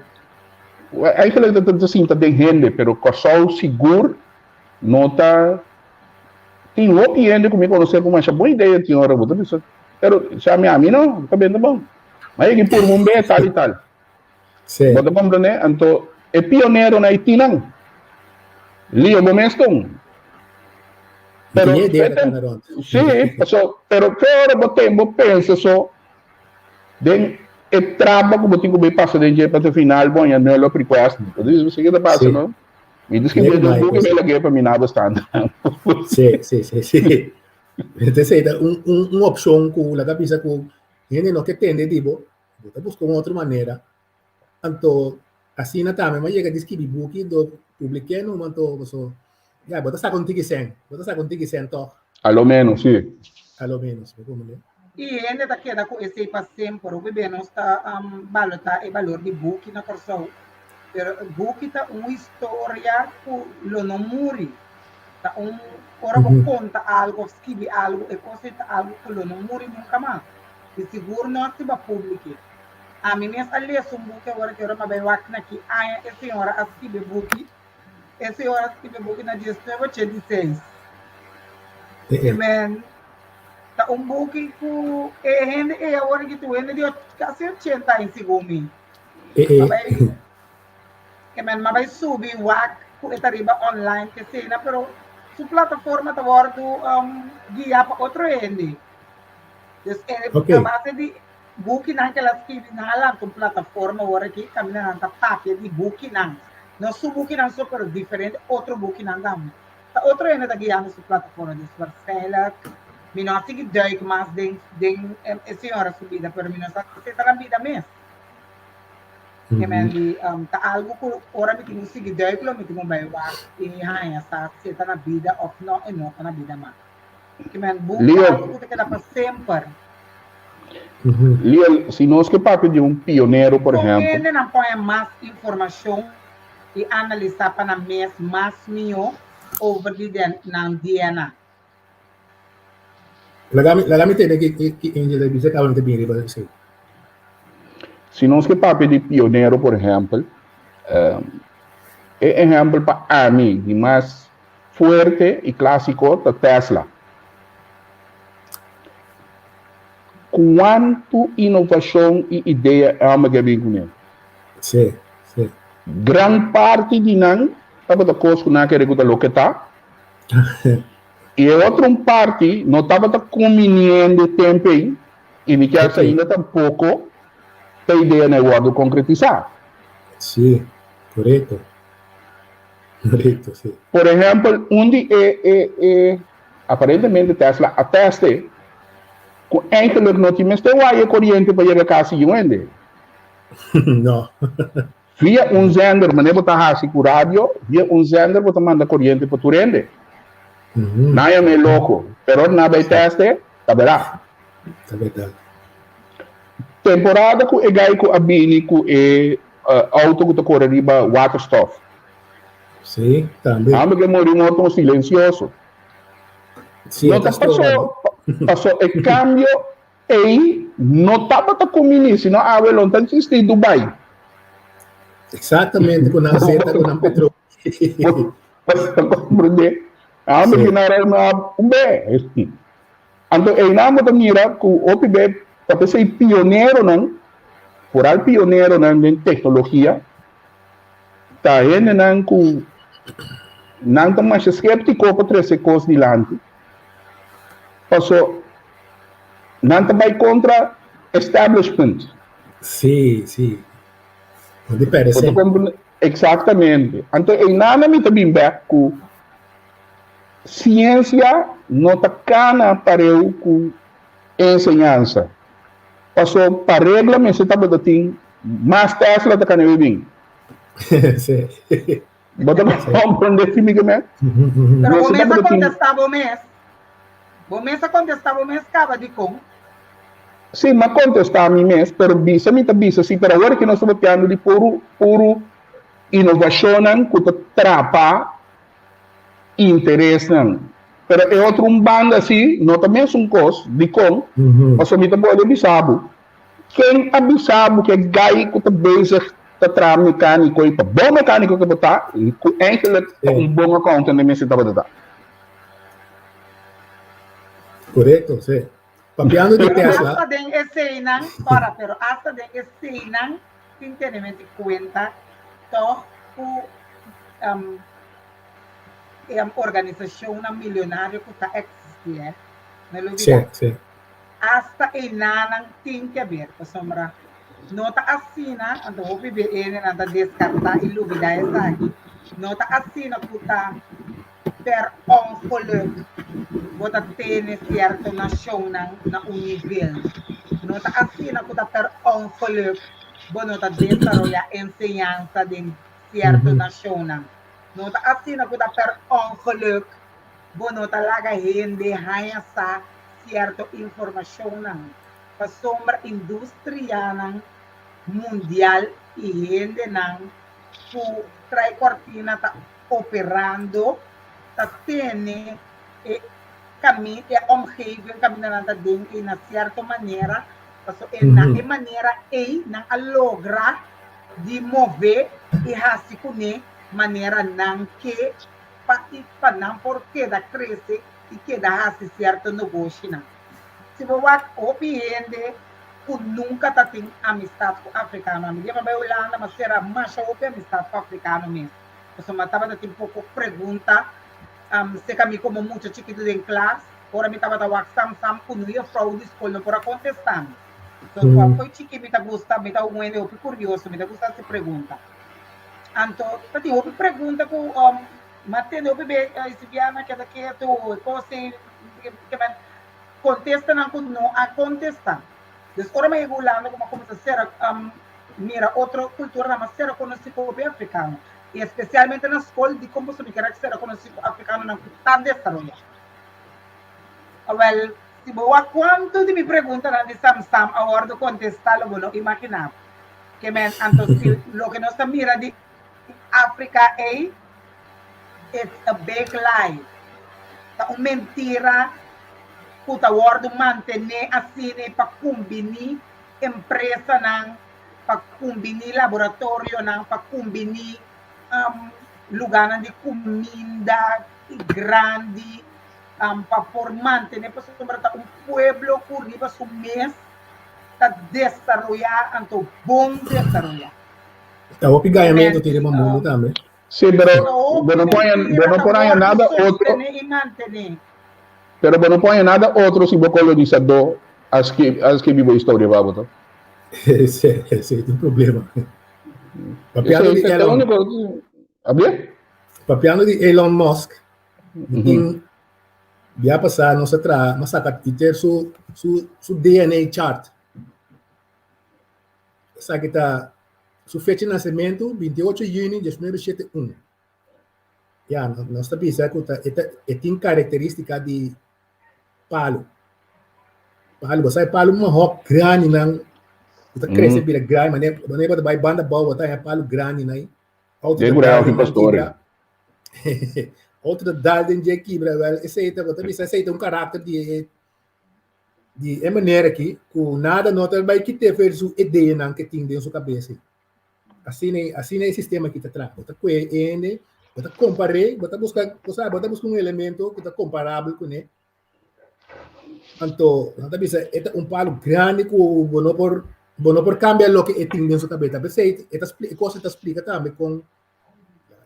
eigenlijk ta ta sinta den hende, pero Kòrsou sigur no ta tin hopi hende ku mi konosé ku masha bon idea tin ora bo ta bisa, pero sa mi ami no, ta benta bon. Ma yegi purba un be tal i tal. Sí. Bo ta komprendé? Anto e pioneronan ei tin nan. Lio bo mes ton. Pero, Tenía idea de rond. Sí, paso, pero fe ora bo ten, bo pensa so den e traba ku bo tin ku bai pasa den dje pa te final bo haña nul op request. Bo dici, bo sa ke ta pasa, Sí. no? Mi ta skirbi Leuk den mai, buki pues. mi lag'é pa mi nabestaand. Sí, sí, sí, sí. Entonces, ta un, un, un opcion ku laga bisa ku hende no ke tende di bo, Bo ta buska un otro manera. Anto asina tambe mi a yega di skibi buki do publik'é numa anto paso ya bo ta saka un tiki sèn, bo ta saka un tiki sèn tòg. A lo ménos, si. A lo ménos, bo komprendé. I hende ta keda ku esei pa semper. Hopi bes nos ta balotá e balor di buki na Kòrsou, pero buki ta un historia ku lo no muri. Ta un ora bo konta algu òf skibi algu, e kos ei ta algu ku lo no muri nunka mas. Di sigur no si bo a publike. Ami mes a lesa un buki awor ki ora mi a bai wak na ki aña e señora a skibi e buki. E señora a skibi e buki na diesnuebe ochenta i seis. I men ta un buki ku e hende ei awor aki ta un hende di kasi ochenta aña segun mi. Mi a bai ke men mi a bai subi wak ku e ta riba online kesina pero su plataforma ta wòrdu guiá pa otro hende. Dus e Ok. a base di bukinan ke el a skibi, nan a lanta un plataforma awor aki kaminda nan ta papia di bukinan. No su bukinan so, pero diferente otro bukinan tambe. Ta otro hende ta guiando su plataforma, dus waarschijnlijk. Mi no a sigui duik mas den den e señora su bida, pero mi no sa si e ta na bida mes. Ke men di ta algu ku ora mi tin ku sigui duik lo mi tin ku bai wak i haña sa si e ta na bida òf no e no ta na bida mas. Ke men buki ta Leo. algu ku ta keda pa semper. Leo, si nos ke papia di un pionero, por Kon ehèmpel. hendenan por haña mas informashon i analisá pa nan mes mas mihó over di den nan DNA? Laga mi, laga mi tende ki, ki, ki Angel ta bisa, kaba mi ta bini riba esei. Si nos ke papia di pionero, por ehèmpel, e ehèmpel pa ami di mas fuerte i klásiko ta Tesla. Kuantu inovashon i idea e hòmber ke a bin kuné? Sí, sí. Gran parti di nan tabata kos ku nan a kere ku ta loke ta. I e otro un parti no tabata kuminiendo e tempu ei, i mi kier sa ainda tampoko ta idea no a wòrdu konkretisá. Sí, korekto. Korekto, sí. Por ehèmpel, un di e e e aparentemente Tesla a teste ku eigenlijk no tin mester waya koriente pa yega kas di un hende. No. Via un zender, manera bo ta hasi ku radio, via un zender bo ta manda koriente pa tur hende. Nan yama e loko, pero ora nan bai teste, ta bera. Ta berdad. Temporada ku e gai ku a bini ku e auto ku ta kore riba waterstof. Sí, tambe. Nan ke muri morto un silensioso. Sí, No ta paso, paso e kambio Ei no tabata kumini, sino awe lo no ta existi Dubai. Exactamente, ku nan zeta, ku nan petrolio. Bo ta komprende? Awe Sí. ki nan reuna un be. Anto einan bo ta mira ku hopi be ta p'esei pioneronan, foral pioneronan den teknologia, ta hendenan ku nan ta masha skeptiko pa trese kos dilanti. Paso nan ta bai kontra establishment. Sí, sí. No di perde Bo ta sen. comprende? Exactamente. Anto einana mi ta bin bek ku siensia no ta kana pareu ku enseñansa. Paso pa regla mester tabata tin mas Tesla ta kana bin. Sí. Bo ta comprende si mi ke men? Pero bo Mester mes a tabata tin contesta bo mes. Bo mes a contesta bo mes caba dicon? Sí, m'a contesta mi mes, pero bisa mi ta bisa sí, pero awor aki nos ta papiando di puru, puru innovacionnan cu ta trapa interesnan. Pero e otro un banda sí no ta mesun cos, dicon? Pasobra mi ta bolbe bisa bo, Ken a bisa bo ku e gai ku ta bezig ta traha mekániko i pa bon mekániko ku bo ta i ku eigenlijk ta un bon accountant e mester tabata ta? Korekto, sí. Papiando di Tesla. Hasta den eseinan, ora, pero hasta den eseinan tin tenementi kuenta tòg ku e organisashonnan milionario ku ta eksistí, eh. No lubidá. Sí, sí. Asta enanan tin ke ber, pasobra no ta asina, anto hopi be hendenan ta deskartá i lubidá esaki, no ta asina ku ta per ongeluk bo ta tene sierto nashonnan na un nivel, no ta asina ku ta per ongeluk bo no ta desaroyá enseñansa den sierto nashonnan, no ta asina ku ta per ongeluk bo no ta laga hende haña sa sierto informashonnan pasobra industrianan mundial i hendenan ku trae kortina ta operando ta tene e kami e omgeving kaminda nan ta den ei na sierto manera paso e na e manera ei nan a logra di move i hasi kuné manera nan ke pa i pa nan por keda krese i keda hasi sierto negoshinan. Si bo wak hopi hende ku nunka ta tin amistat ku afrikano. Ami dia mi bai Hulanda mi a sera masha hopi amistat ku afrikano mes. Pasobra mi tabata tin poko pregunta seka mi komo mucha chikitu den klas. Ora mi tabata wak sam sam ku no yefrou di skol no por a kontesta mi. So fo'i chiki mi ta gusta mi ta un hende hopi kurioso mi ta gusta hasi pregunta. Anto ta tin hopi pregunta ku mi a tende hopi be Sibiana keda ketu e kos ei. Kontestanan ku no a kontestá. Dus ora mi a yega Hulanda ku mi a kuminsá sera mira otro kulturanan, mi a sera konosí ku hopi afrikano. I espesialmente na skol dikon pasobra mi kere sera konosí ku afrikanonan ku ta desaroyá. Awèl, si bo wak kuantu di mi preguntanan di Sam Sam a wòrdu kontestá lo bo no imaginá bo. Ke men anto si loke nos ta mira di Afrika ei, it's a big lie. Ta un mentira ku ta wòrdu mantené asina pa kumbiní empresanan, pa kumbiní laboratorionan, pa kumbiní lugánan di kuminda grandi, pa por mantené pasobra ta un pueblo ku riba su mes ta desaroyá anto bon desaroyá. Ta hopi gañamentu tin riba mundu tambe. Sí, pero bo no por haña, bo no por haña nada otro. Pero bo no por haña nada otro si bo kolonisadó a skibi, a skibi bo historia pa bo, to. Ese, ese ta un problema. Papiando di Elon, Abie? Papiando di Elon Musk, mi tin bia pasá nos a traha, mi a saka iter su, su, su DNA chart. Esaki ta su fecha di nasementu, 28 yüni 1971. Ya, nos ta bisa ku ta e ta e tin karakterístika di palu. Palu, bo sa e palu mahòk grandinan ku ta krese bira grandi, manera manera bo ta bai banda abou bo ta haña palu grandinan ei. Outo ta dal den nan kibra. Outo ta dal den dje kibra, wèl esei ta bo ta bisa esei ta un karakter di e Di e manera aki ku nada no ta bai kit'é for di su ideanan ke tin den su kabes ei. Asina asina e sistema aki ta traha. Bo ta kue e hende, bo ta kompar'é, bo ta buska, bo sa, bo ta buska un elemento ku ta komparabel kuné. Anto nan ta bisa e ta un palu grandi ku bo no por bo no por kambia loke e tin den su kabes. Ta p'esei e ta e kos e ta splika tambe kon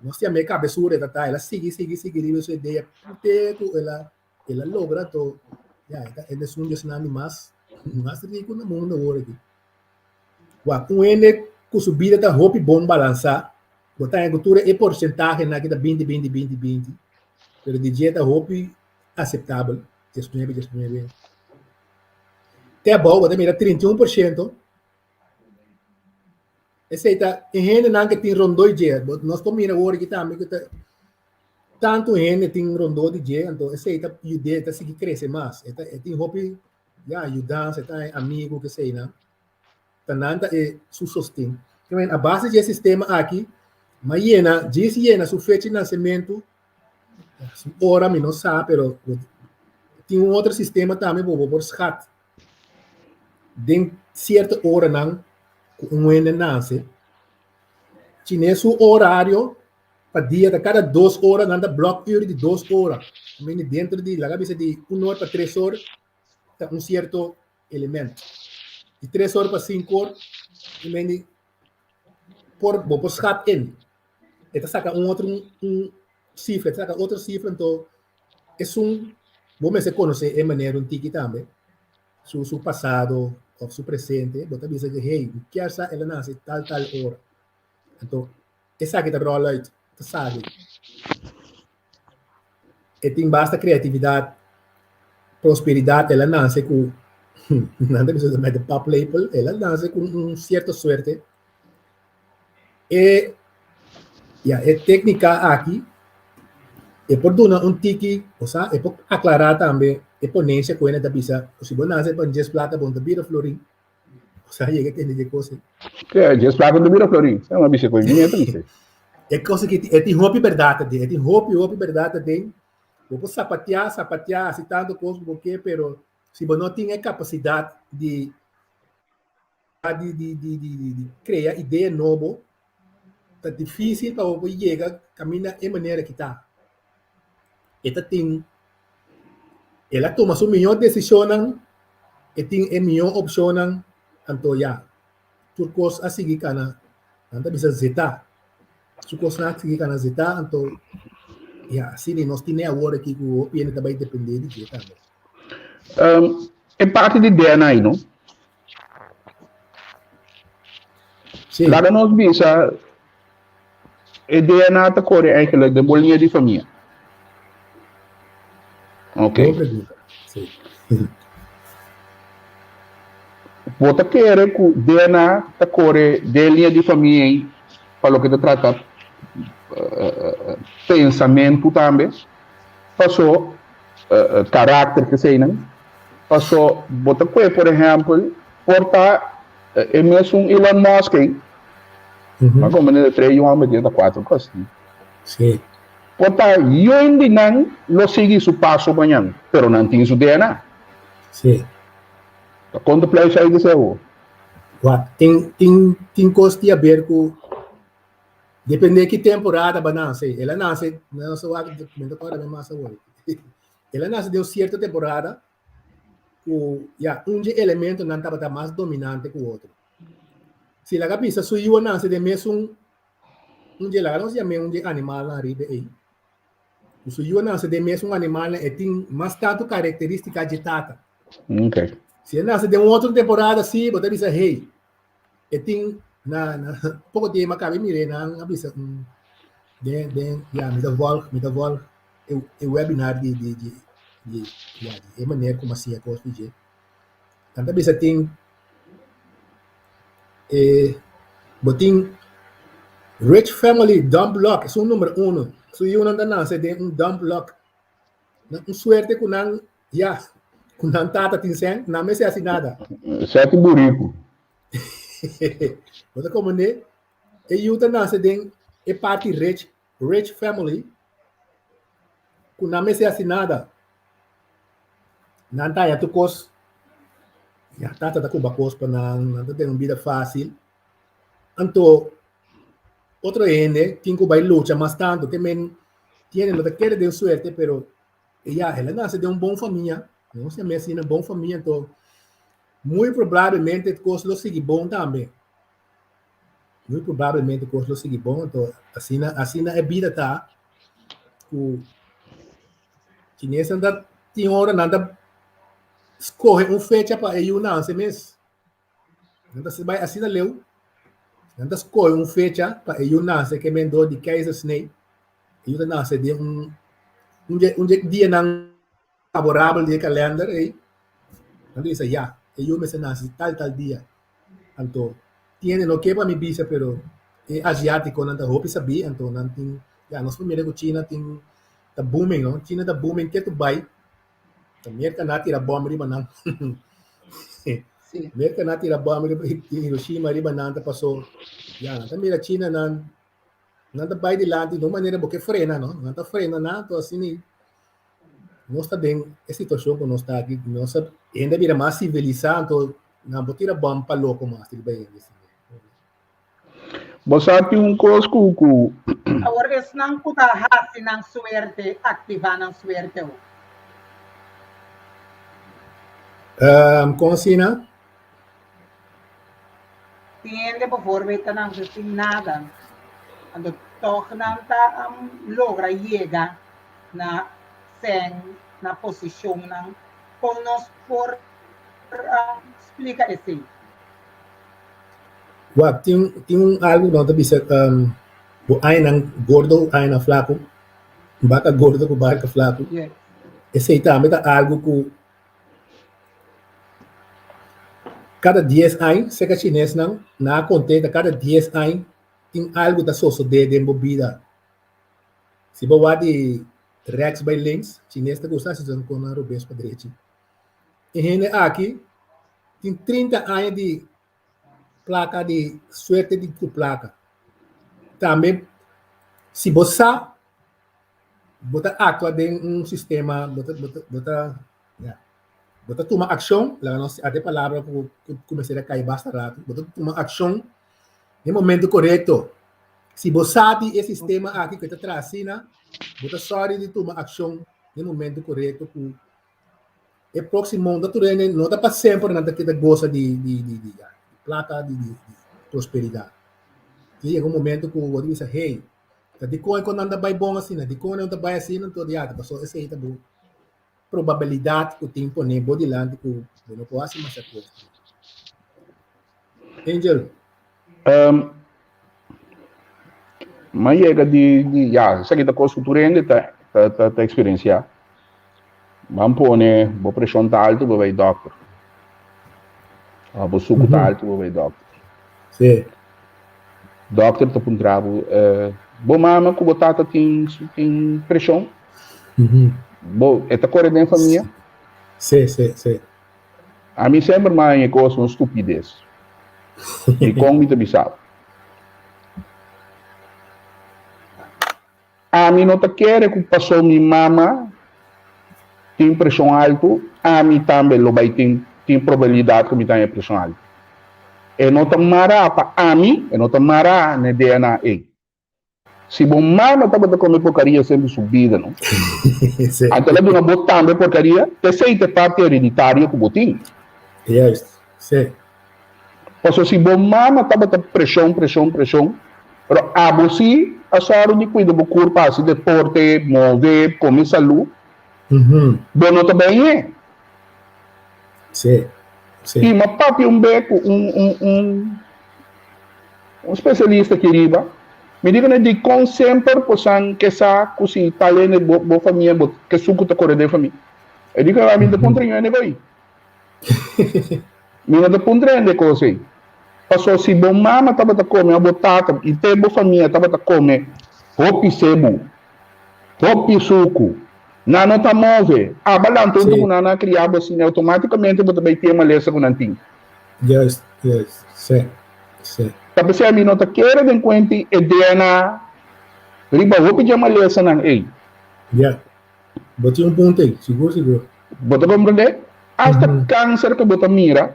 nos yam'é kabesura e ta ta, el a sigui sigui sigui riba su idea te ku el a El a logra to, ya, e ta e esun di esnan di mas mas riku na mundo awor aki. Wak, un hende ku su bida ta hopi bon balansá, bo ta haña ku tur e porsentahenan aki ta binti, binti, binti, binti, pero di dje ta hopi aseptabel, diesnuebe, diesnuebe. Te abou bo ta mira 31%. Esei ta e hendenan ku tin rondó di dje. Nos por mira awor aki tambe ku ta tantu hende tin rondó di dje, anto esei ta yud'é, ta sigui krese mas. E ta e tin hopi ya yudansa, e ta haña amigu ku eseinan. Ta nan ta e su sosten. A base di e sistema aki, m'a yena, djis yena su fecha di nasementu, su ora mi no sa, pero tin un otro sistema tambe bo bo por skat Den sierto oranan ku un hende nase, chine su orario pa dia ta kada dos ora nan ta blòk ür di dos ora. Mende dentro di laga bisa di un or pa tres or ta un sierto elemento. Di tres or pa sinku or mende por bo por skat in. E ta saka un otro un sifra, e ta saka otro sifra anto Esun bo mester konosé e manera un tiki tambe, su su pasado òf su presente, bo ta bisa ku hey, mi kier sa el a nase tal tal ora. Anto esaki ta ròl uit, ta sali. E tin basta kreatividat, prosperidat, el a nase ku, nan ta bisa met de paplepel, el a nase ku un sierto suerte. E ya e téknika aki e por duna un tiki, osea e por aklará tambe e ponensia ku hende ta bisa ku si bo nase pa djes plaka bo no ta bira florin. Osea yega tende dje kos ei. Ke djes plaka no ta bira florin? Sa mi a bisa ku mi a bisa. E kos aki e tin hopi bèrdat aden, e tin hopi hopi bèrdat aden. Bo por sapatiá sapatiá hasi tantu kos ku bo ke pero si bo no tin e kapasidat di di di di di di krea idea nobo ta difísil pa bo por yega kaminda e manera ki ta. E ta tin el a tuma su mihó desishonnan, e tin e mihó opshonnan, anto ya, tur kos a sigui kana, nan ta bisa zetá, su kosnan a sigui kana zetá, anto ya, asina nos tine awor aki ku hopi hende ta bai dependé di dje tambe. E parti di DNA no? Sí. Laga nos bisa, e DNA ta kore eigenlijk den bo liña di famia. Ok. Boa pregunta. Sí. Bo ta kere ku DNA ta kore den liña di famia ei pa loke ta trata pensamentu tambe? Paso karakter keseinan. Paso bo ta kue por ehèmpel por ta e mesun Elon Musk ei. Mas o menos e tres yu hòmber tin ta kuater kos. Sí. Por ta yun di nan lo sigui su paso mañan, pero nan tin su DNA. Sí. Ta konta pluis ei di awor? Wak, tin, tin, tin kos di haber ku depende ki temporada ba nase. El a nase, no sa wak, mi ta kòrda mi mas awor. El a nase den un sierto temporada ku ya un dje elementonan tabata mas dominante ku otro. Si laga bisa su yu a nase den mesun un dje laga nos yam'é un dje animalnan ariba ei. Ku su yu a nase den mesun animalnan e tin mas tantu karakterístika dje tata. Okay. Si e nase den un otro temporada si bo ta bisa hey e tin na na poko tiempo a kaba e mir'é nan a bisa un den den ya mi ta volg mi ta volg e e webinar di di di di ya di e manera ku mi a siña kos di dje. Nan ta bisa tin e bo tin rich family dump luck esun number uno. Su yunan ta nase den un dump luck. Nan un suerte ku nan ya ku nan tata tin sèn nan mester hasi nada. Sèti buriku. Bo ta komprende? E yu ta nase den e parti rich rich family ku nan mester hasi nada. Nan ta haña tur kos, ya tata ta kuba kos pa nan, nan ta tene un bida fásil. Anto otro hende tin ku bai lucha mas tantu, ke men tiene no ta kere den suerte, pero ya el a nase den un bon famia, nos yam'é asina, bon famia, anto muy probablemente kos lo sigui bon tambe. Muy probablemente kos lo sigui bon, anto asina asina e bida ta ku chinesnan ta tin ora nan ta skohe un fecha pa e yu nanse mes. Nan ta bai asina leu, nan ta skohe un fecha pa e yu nanse ke men dor di keizersnee. E yu ta nase den un un dje un dje dianan favorabel di e kalender ei, nan ta bisa ya, e yu mester nase tal tal dia. Anto, tin hende no ke pa mi bisa pero e asiatikonan ta hopi sabí, anto nan tin, ya nos por mira ku China tin ta booming no, China ta booming ketu bai, ta Merka nan a tira bòm riba nan, Merka nan a tira bòm riba Hiroshima riba nan ta paso, ya nan ta mira China nan Nan ta bai dilanti di un manera bo ke frena, no? Nan ta frena nan, anto asina nos ta den e situashon ku nos ta aki, nos a hende a bira mas sivilisá, anto nan por tira bòm pa loko mas riba hende asina. Bo sa tin un kos ku ku. Awor esnan ku ta hasi nan suerte, aktivá nan suerte ho. Kon asina? Tin hende bijvoorbeeld ta nanse sin nada, anto tòg nan ta logra yega na sèn, na posishonnan. Kon nos por splika esei? Wak, tin tin un algu ku nan ta bisa bo añanan gordo ku añanan flaku, baka gordo ku baka flaku. Esei tambe ta algu ku Kada dies añ, seka chinesnan, nan a kont'é ta kada dies añ tin algu ta sosodé den bo bida. Si bo wak di rèks bai links, chines ta gusta hasi esnan kon nan robes pa drechi. E hende aki tin 30 aña di plaka di suerte di ku plaka. Tambe si bo sa bo ta aktua den un sistema, bo ta bo ta bo ta ya bo ta tuma akshon, laga nos ata e palabra ku ku mester a kai basta ratu, bo ta tuma akshon den momento korekto. Si bo sa di e sistema aki ku e ta traha asina, bo ta sòri di tuma akshon den momento korekto ku e próksimo no ta tur hende no ta pa semper nan ta keda gosa di di di di ya di plaka di di di prosperidat. Tin yega un momento ku bo ta bisa hey, Ta dikon e kon nan ta bai bon asina? Dikon nan ta bai asina? Anto di ata pasobra esei ta bo probabilidat ku tin pone bo dilanti ku bo no por hasi masha kos. Angel. Um, m'a yega di, di, ya, esaki ta kos ku tur hende ta, ta, ta, ta eksperensiá. Ban pone bo preshon ta altu, bo bai dòkter. Ah, bo suku ta altu, bo bai dòkter. Sí. Dòkter ta puntra bo, eh, bo mama ku bo tata tin tin preshon? Bo, e ta kore den famia? Sí, sí, sí. Ami semper m'a haña e kos un stupides. Dikon mi ta bisa bo? Ami no ta kere ku paso mi mama tin preshon altu, ami tambe lo bai tin tin probabilidat ku mi ta haña preshon altu. E no ta mará pa ami, e no ta mará na e DNA ei. Si bo mama tabata kome porkaria semper su bida, no? Anto el a duna bo tambe porkaria, p'esei ta e parti hereditario ku bo tin. Juist, sí. Pasobra si bo mama tabata preshon, preshon, preshon, pero abo sí a sòru di kuida bo kurpa, hasi deporte, move, kome salú, bo no ta bèñ'é. Sí, sí. I m'a papia un be ku un, un, un, un spesialista aki riba, mi di kuné dikon semper bosan ke sa ku si tal hende bo, bo famia, bo ke suku ta kore den famia. E di ku mi ta puntra ño hende ko'i. Mi no ta puntra hende kos ei. Paso si bo mama tabata kome o bo tata i te bo famia tabata kome hopi sebu, hopi suku, nan no ta move. Aba lanta huntu ku nan, nan a kria bo asina, outomatikamente bo ta bai tin e malesa ku nan tin. Juist, juist. Sí, sí. Ta p'esei mi no ta kere den kuenti e DNA riba hopi dje malesanan ei. Ya. Bo tin un punto ei, sigur sigur. Bo ta komprendé? Asta kanser ku bo ta mira,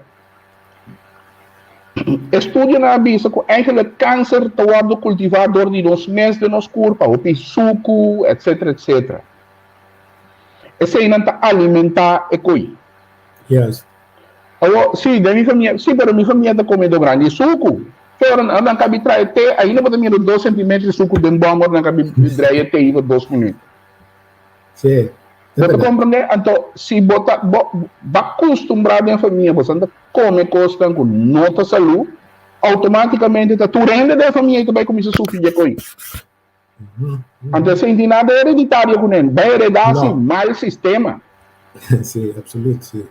estudionan a bisa ku eigenlijk kanser ta wòrdu kultivá dor di nos mes den nos kurpa, hopi suku, etsetera, etsetera. Eseinan ta alimentá e koi. Juist. Awor, sí, den mi famia, sí, pero mi famia ta come do grandi suku. Te ora nan kabi trae te, ainda bo ta mira dos centimeter di suku den bom ora nan kabi draai e te pa dos minuut. Sí, Bo ta comprende? Anto, si bo ta, bo, ba custumbrá den famia, bo ta come cosnan cu no ta salú, automáticamente ta tur hende den famia ta bai cuminsa sufri dje coi. Anto esei no tin nada hereditario ku nen. Bai heredá si mal sistema. Sí, absoluut, sí.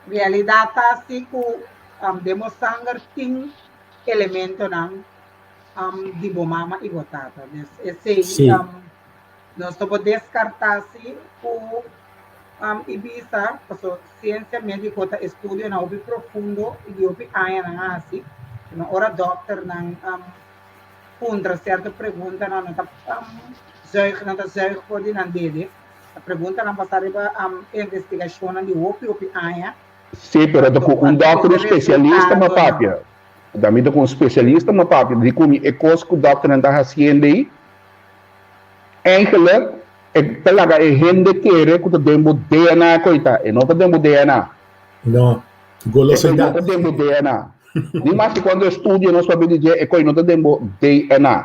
Realidat ta si ku den bo sanger tin elementonan di bo mama i bo tata. Dus esei nos no por deskartá si ku i bisa, pasobra siensia médiko ta estudionan hopi profundo i di hopi añanan hasi, no ora dòkternan puntra sierto preguntanan no ta zuig, nan ta zuig for di nan dede, ta preguntanan basá riba investigashonnan di hopi hopi aña. Sí, pero ta ku un dòkter un spesialista m'a papia. Ta mi ta ku un spesialista m'a papia di ku mi e kos ku dòkternan ta hasiendo ei, Eigenlijk e ta laga e hende kere ku ta den bo DNA koe ta. E no ta den bo DNA. No, golosidad. E no ta den bo DNA. Ni maske kuantu estudio nos papia di dje, e koe no ta den bo DNA.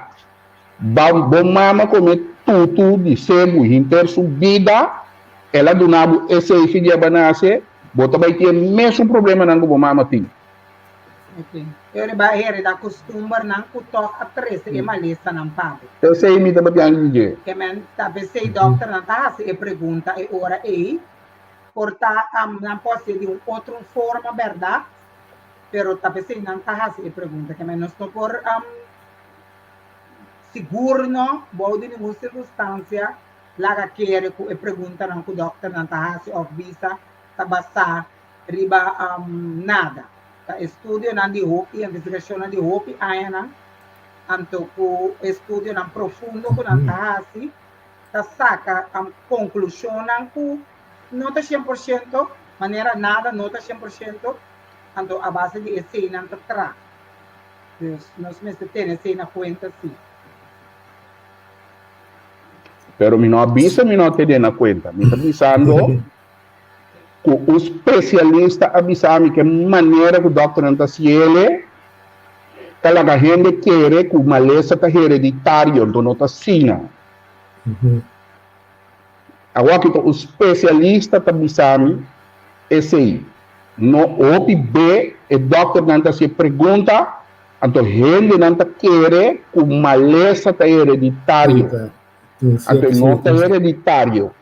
Ba bo mama kome tutu di sebu hinter su bida, el a duna bo esei fi dia bo a nase, bo ta bai tin e mesun problemanan ku bo mama tin. Ok. E riba hereda kustumbernan ku tòg a trese e malesanan pa bo. P'esei mi ta papiando di dje. Ke men ta p'esei dòkternan ta hasi e pregunta e ora ei. Por ta nan por hasié di un otro forma bèrdat, pero ta p'esei nan ta hasi e pregunta. Ke men nos no por sigur no bou di ningun sirkunstansia laga kere ku e preguntanan ku dòkternan ta hasi òf bisa ta basá riba nada. Ta estudionan di hopi, investigashonnan di hopi añanan, anto ku estudionan profundo ku nan ta hasi, ta saka konklushonnan ku no ta shen por shento, manera nada no ta shen por shento, anto a base di esei nan ta traha. Dus nos mester tene esei na kuenta si. Pero mi no a bisa mi no a tene na kuenta. Mi ta bisando ku un spesialista a bisa mi ku e manera ku dòkternan ta hasiel ta laga hende kere ku malesa ta hereditario, anto no ta asina. Awor ki ta un spesialista ta bisa mi esei. No hopi be e dòkternan ta hasi e pregunta, anto hendenan ta kere ku malesa ta hereditario. Anto no ta hereditario.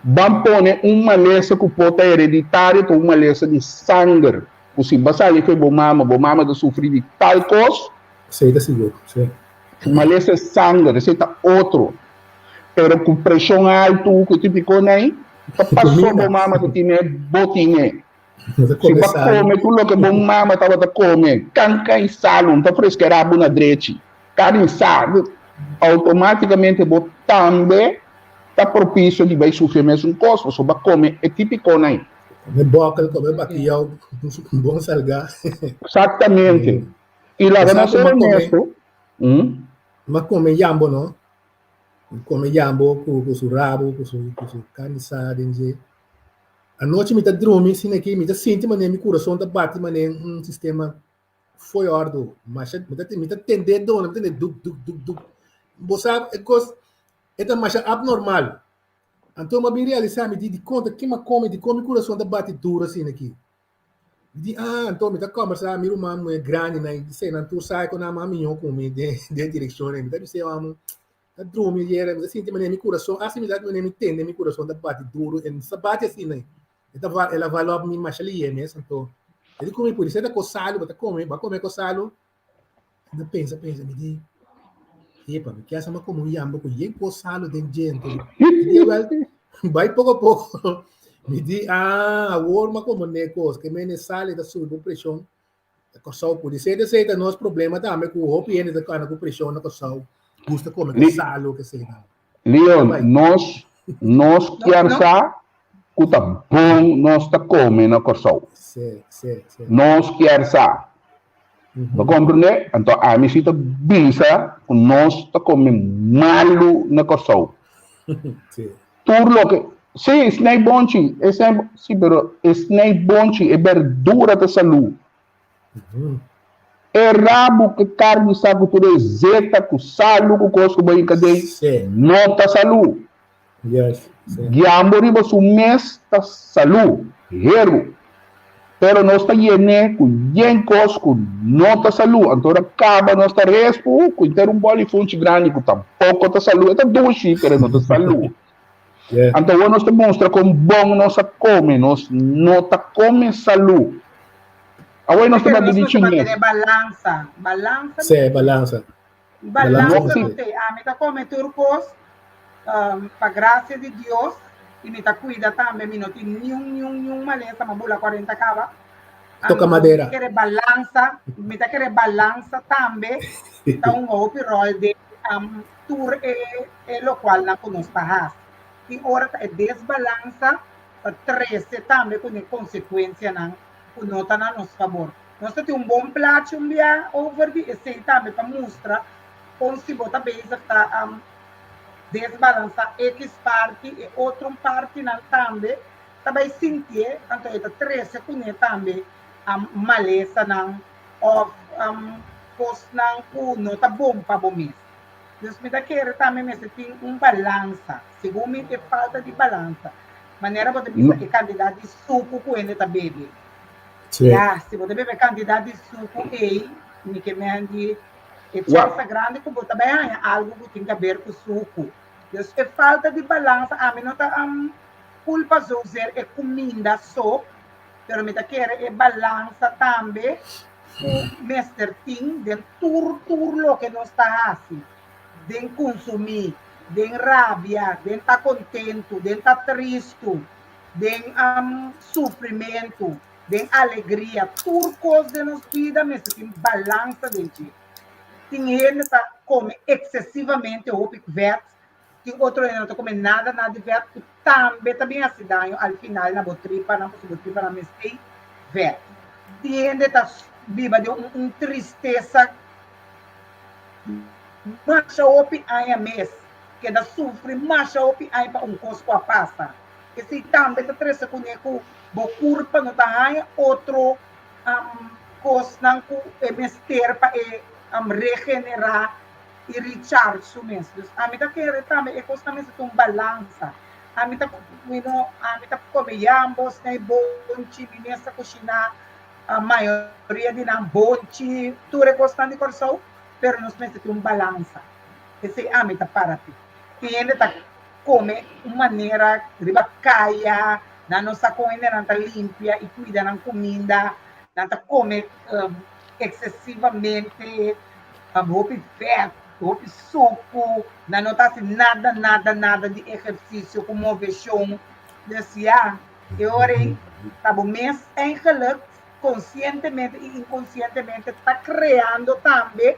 Ban pone un malesa ku por ta hereditario ta un malesa di sanger, ku si bo a sali ku bo mama, bo mama ta sufri di tal kos. Esei ta sigur, si. Malesa di sanger, esei ta otro. Pero ku preshon altu, ku tipiko nei, ta paso bo mama ta tine, bo tine. Si bo a kome tur loke bo mama tabata kome, kanka i salu, no ta freskerá bo na drechi. Karni sa, automáticamente bo tambe ta propicio di bai sufri e mesun kos, pasobra bo a kome e típiconan ei. Kome bòkel, kome bakiyou, bon salgá. Exactamente. I laga nos ser honesto. Mi a kome yambo no. Mi kome yambo ku su rabo, ku su karni sa den dje. Anochi mi ta drumi asina aki, mi ta sinti manera mi kurason ta bati manera un sistema Fo'i òrdu, masha, mi ta, mi ta tende dona, mi ta tende duk, duk, duk, duk. Bo sa, e kos, e ta masha abnormal. Anto mi a bin realisá, mi di, dikon ta kima kome, dikon mi kurason ta bati duru asina aki? Mi di, ah, anto mi ta kòmbersá mi ruman muhé grandinan, i di nan tur sa ku nan a miñó ku mi den, den direkshon ei. Mi ta bis'é, amo, ta drumi ayera, mi ta sinti manera mi kurason, asta mi ta manera mi tende mi kurason ta bati duru, e no sa bati asina ei. E ta el a valop mi masha lié mes, anto e di ku mi pudi ser ta kos salu, bo ta kome, bo a kome kos salu? Mi a pensa, pensa, mi di, epa, mi kier sa mi a kome un yamba ku yen kos salu den dje, anto mi di, awel, bai poko poko, mi di, ah, awor mi a komprende e kos, ke mene sal e ta subi bo preshon, Na Kòrsou pudi ser esei ta nos problema tambe ku hopi hende ta kana ku preshon na Kòrsou gusta kome ku salu ke esei nan. Leon, nos nos kier sa ku ta bon nos ta kome na Kòrsou. Si, si, si. Nos kier sa. Bo komprende? Anto ami si ta bisa ku nos ta kome malu na Kòrsou. Si. Tur loke, sí, snij bonchi, e snij, sí, pero e snij bonchi, e berdura ta salú. E rabu ku karni sa ku tur e zeta ku salu ku kos ku bo hinka den, no ta salú. Guiambo riba su mes ta salú, heru. Pero nos ta yen'é ku yen kos ku no ta salú. Anto ora kaba nos ta respu ku inter un bòl di funchi grandi ku tampoko ta salú. E ta dushi, pero e no ta salú. Anto awor nos ta mustra kon bon nos a kome. Nos no ta kome salú. Awor nos ta Pero papia nos di mester chines. mantené balansa. Balansa Sí, mester. balansa. Balansa No, sí. no te. Ami ta kome tur kos pa grasia di Dios i mi ta kuida tambe. Mi no tin niun niun niun malesa, mi a bula kuarenta kaba. Toka Anto mi madera. ta kere balansa, mi ta kere balansa tambe ta un hopi ròl den tur e e lokualnan ku nos ta hasi. Tin ora ta e desbalansa ta trese tambe ku ne konsekuensianan ku no ta na nos fabor. Nos ta tin un bon plachi un bia over di esei tambe pa mustra kon si bo ta bezig ta desbalansa ekis parti e otro partinan tambe ta bai sintié, anto e ta trese kuné tambe malesanan òf kosnan ku no ta bon pa bo mes. Dus mi ta kere tambe mester tin un balansa, segun mi e falta di balansa, manera bo ta bisa e kantidat di suku ku hende ta bebe. Sí. Ya, si bo ta bebe kantidat di suku ei, mi ke men di e chèns ta grandi ku bo ta bai haña algu ku tin kaber ku suku. Dus e falta di balansa, ami no ta kulpa zozeer e kuminda so, pero mi ta kere e balansa tambe ku mester tin den tur tur loke nos ta hasi, den kunsumí, den rabia, den ta kontentu, den ta tristu, den sufrimentu, den alegria, tur kos den nos bida mester tin balansa den dje. Tin hende ta kome eksesivamente hopi vèt, tin otro hende no ta kome nada nada di vèt ku tambe ta bin hasi daño al final na bo tripanan pasobra bo tripanan mester vèt. Tin hende ta biba den un tristesa masha hopi aña mes, keda sufri masha hopi aña pa un kos ku a pasa. Esei tambe ta trese kuné ku bo kurpa no ta haña otro kosnan ku e mester pa e regenerá i recharge su mes. Dus ami ta kere tambe e kosnan mester ta un balansa. Ami ta mi no ami ta kome yambos na e bonchi, mi mes ta kushiná mayoria di nan bonchi, tur e kosnan di Kòrsou, pero nos mester tin un balansa. Esei ami ta para p'e. Tin hende ta. kome un manera riba kaya, nan no sa kon hende nan ta limpia i kuida nan kuminda, nan ta kome eksesivamente, hopi vèt, hopi suku, nan no ta hasi nada, nada, nada di ehersisio ku moveshon. Dus ya, e ora ei ta bo mes eigenlijk konsientemente i inkonsientemente ta kreando tambe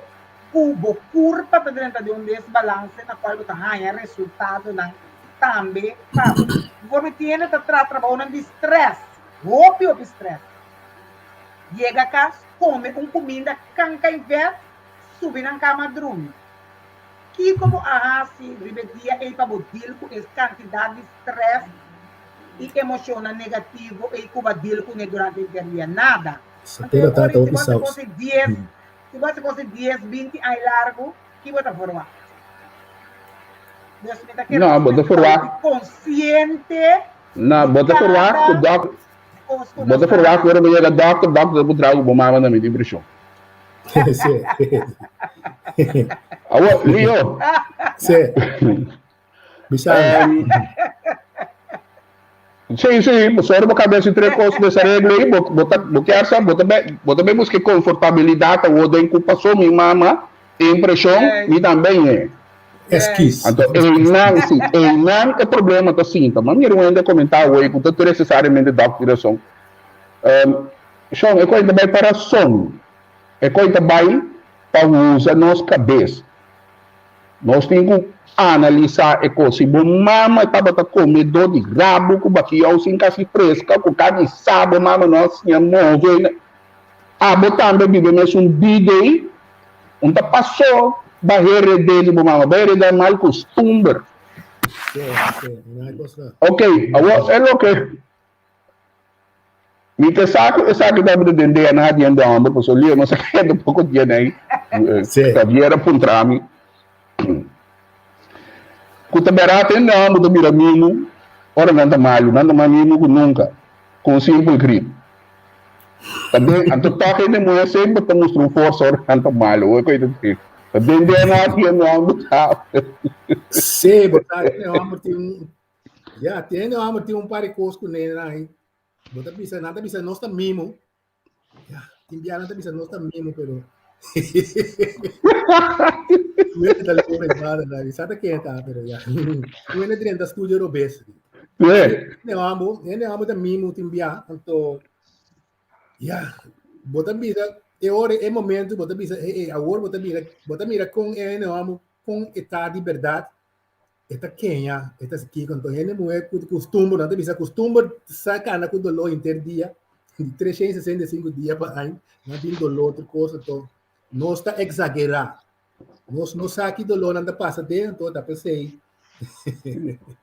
ku bo kurpa ta drenta den un desbalanse na kual bo ta haña resultadonan tambe pa bo. Bijvoorbeeld tin hende ta traha trabounan di strès, hopi hopi strès. Yega kas, kome un kuminda kanka i vèt, subi nan kama drumi. Kiko bo a hasi riba e dia ei pa bo deal ku e kantidat di strès i emoshonnan negativo ei ku bo a deal kuné durante henter dia? Nada. Anto e ora ei si bo hasi kos ei dies, si bo hasi kos ei dies, binti aña largu, ki bo ta verwagt? Dus mi ta kere No, bo ta nos mester ta verwagt. hopi konsiente No, di bo ta verwagt ku kada dòk, kos ku bo nos ta ta verwagt ku ora hasi. bo yega dòkter, dòkter ta puntra ku bo mama na miti preshon. Sí. Awor, Leo. Sí. Bisa. Um, sí, sí, pasobra bo kabes entre kos desareglo ei, bo, bo ta, bo kier sa, bo ta be, bo ta be buska konfortabilidat awor den ku pasó mi mama tin preshon, mi tambe ñe. Eskis. Anto einan, sí, einan e problema ta sinta. Ma mira un hende a komentá awor ku ta tur nesesariamente dòkter di rason. Um, shon, e koi ta bai pa rason. E koi ta bai pa usa nos kabes. Nos tin ku analisá e kos. Si bo mama tabata komedó di rabu ku bakiyou sin kasi freska ku karni sa bo mama no a siña move, abo tambe biba e mesun bida ei, un ta pasó ba heredé di bo mama, ba heredá mal kustumber. Ok, awor e loke Mi ta sa ku esaki tabata den DNA di hende hòmber, pasobra Leo nos a keda poko DNA. Xavier a puntra mi ku ta bèrdat hende hòmber ta bira mimu ora nan ta malu, nan ta mas mimu ku nunka, ku un simpel grip. Ta den, anto tòg hende muhé semper ta mustra un forsa ora nan ta malu. Hopi ku ta tin. Ta den DNA di hende hòmber ta. Sí, bo sa hende hòmber tin un Ya, tin hende homber tin un par di kos ku nena ahí. Bo ta bisa, nan ta bisa nos ta mimo. Ya, tin bia nan ta bisa nos ta mimo, pero Wende ta lora e bada na, sa ta ken ta, pero ya. Wende drenta studio robes. Hende homber, hende homber ta mimo tin bia, anto ya, bo ta bisa e ora e momento bo ta bisa, eh, eh, awor bo ta mira, bo ta mira kon e hende homber, kon e ta di berdad. E ta keña, e ta kiko. Anto hende muhé ku kustumber, nan ta bisa kustumber sa kana ku doló henter dia, di 365 dia pa aña, nan tin doló tur kos, anto nos ta eksagerá. Nos no sa ki doló nan ta pasa den, anto ta p'esei.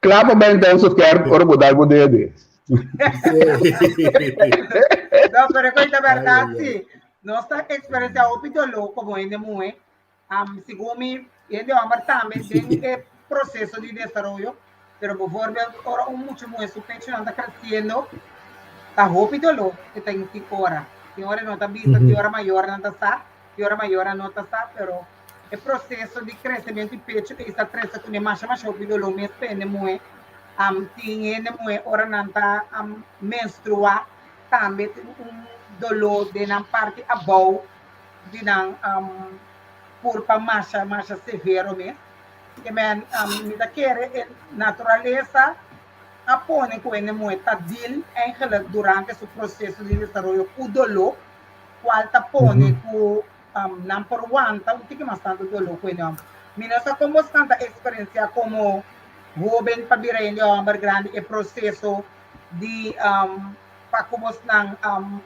Kla pa bai intensive care ora bo dal bo dede. No, pero e ta bèrdat si. Nos ta eksperensiá hopi doló komo hende muhé. Um, segun mi, hende homber tambe den e proceso di desaroyo, pero bijvoorbeeld ora un mucha muher su pechonan ta creciendo, ta hopi dolor e ta tin ora. Tin ora e no ta bisa, tin ora mayornan ta sa, tin ora mayornan no ta sa, pero e proceso di crecemento di pecho ei sa trece cune masha masha hopi dolor mes pa hende muher. Um, tin hende muher ora nan ta um, menstrua tambe tin un dolor den nan parti abou di nan um, kurpa masha masha severo mes. Ke men um, mi ta kere e naturalesa a pone ku hende muhé ta deal eigenlijk durante su proseso di desaroyo ku doló, kual ta pone ku um, nan por wanta un tiki mas tantu doló ku hende hòmber. Mi no sa kon bosnan ta eksperensiá komo hóben pa bira hende hòmber grandi e proseso di um, pa ku bosnan um,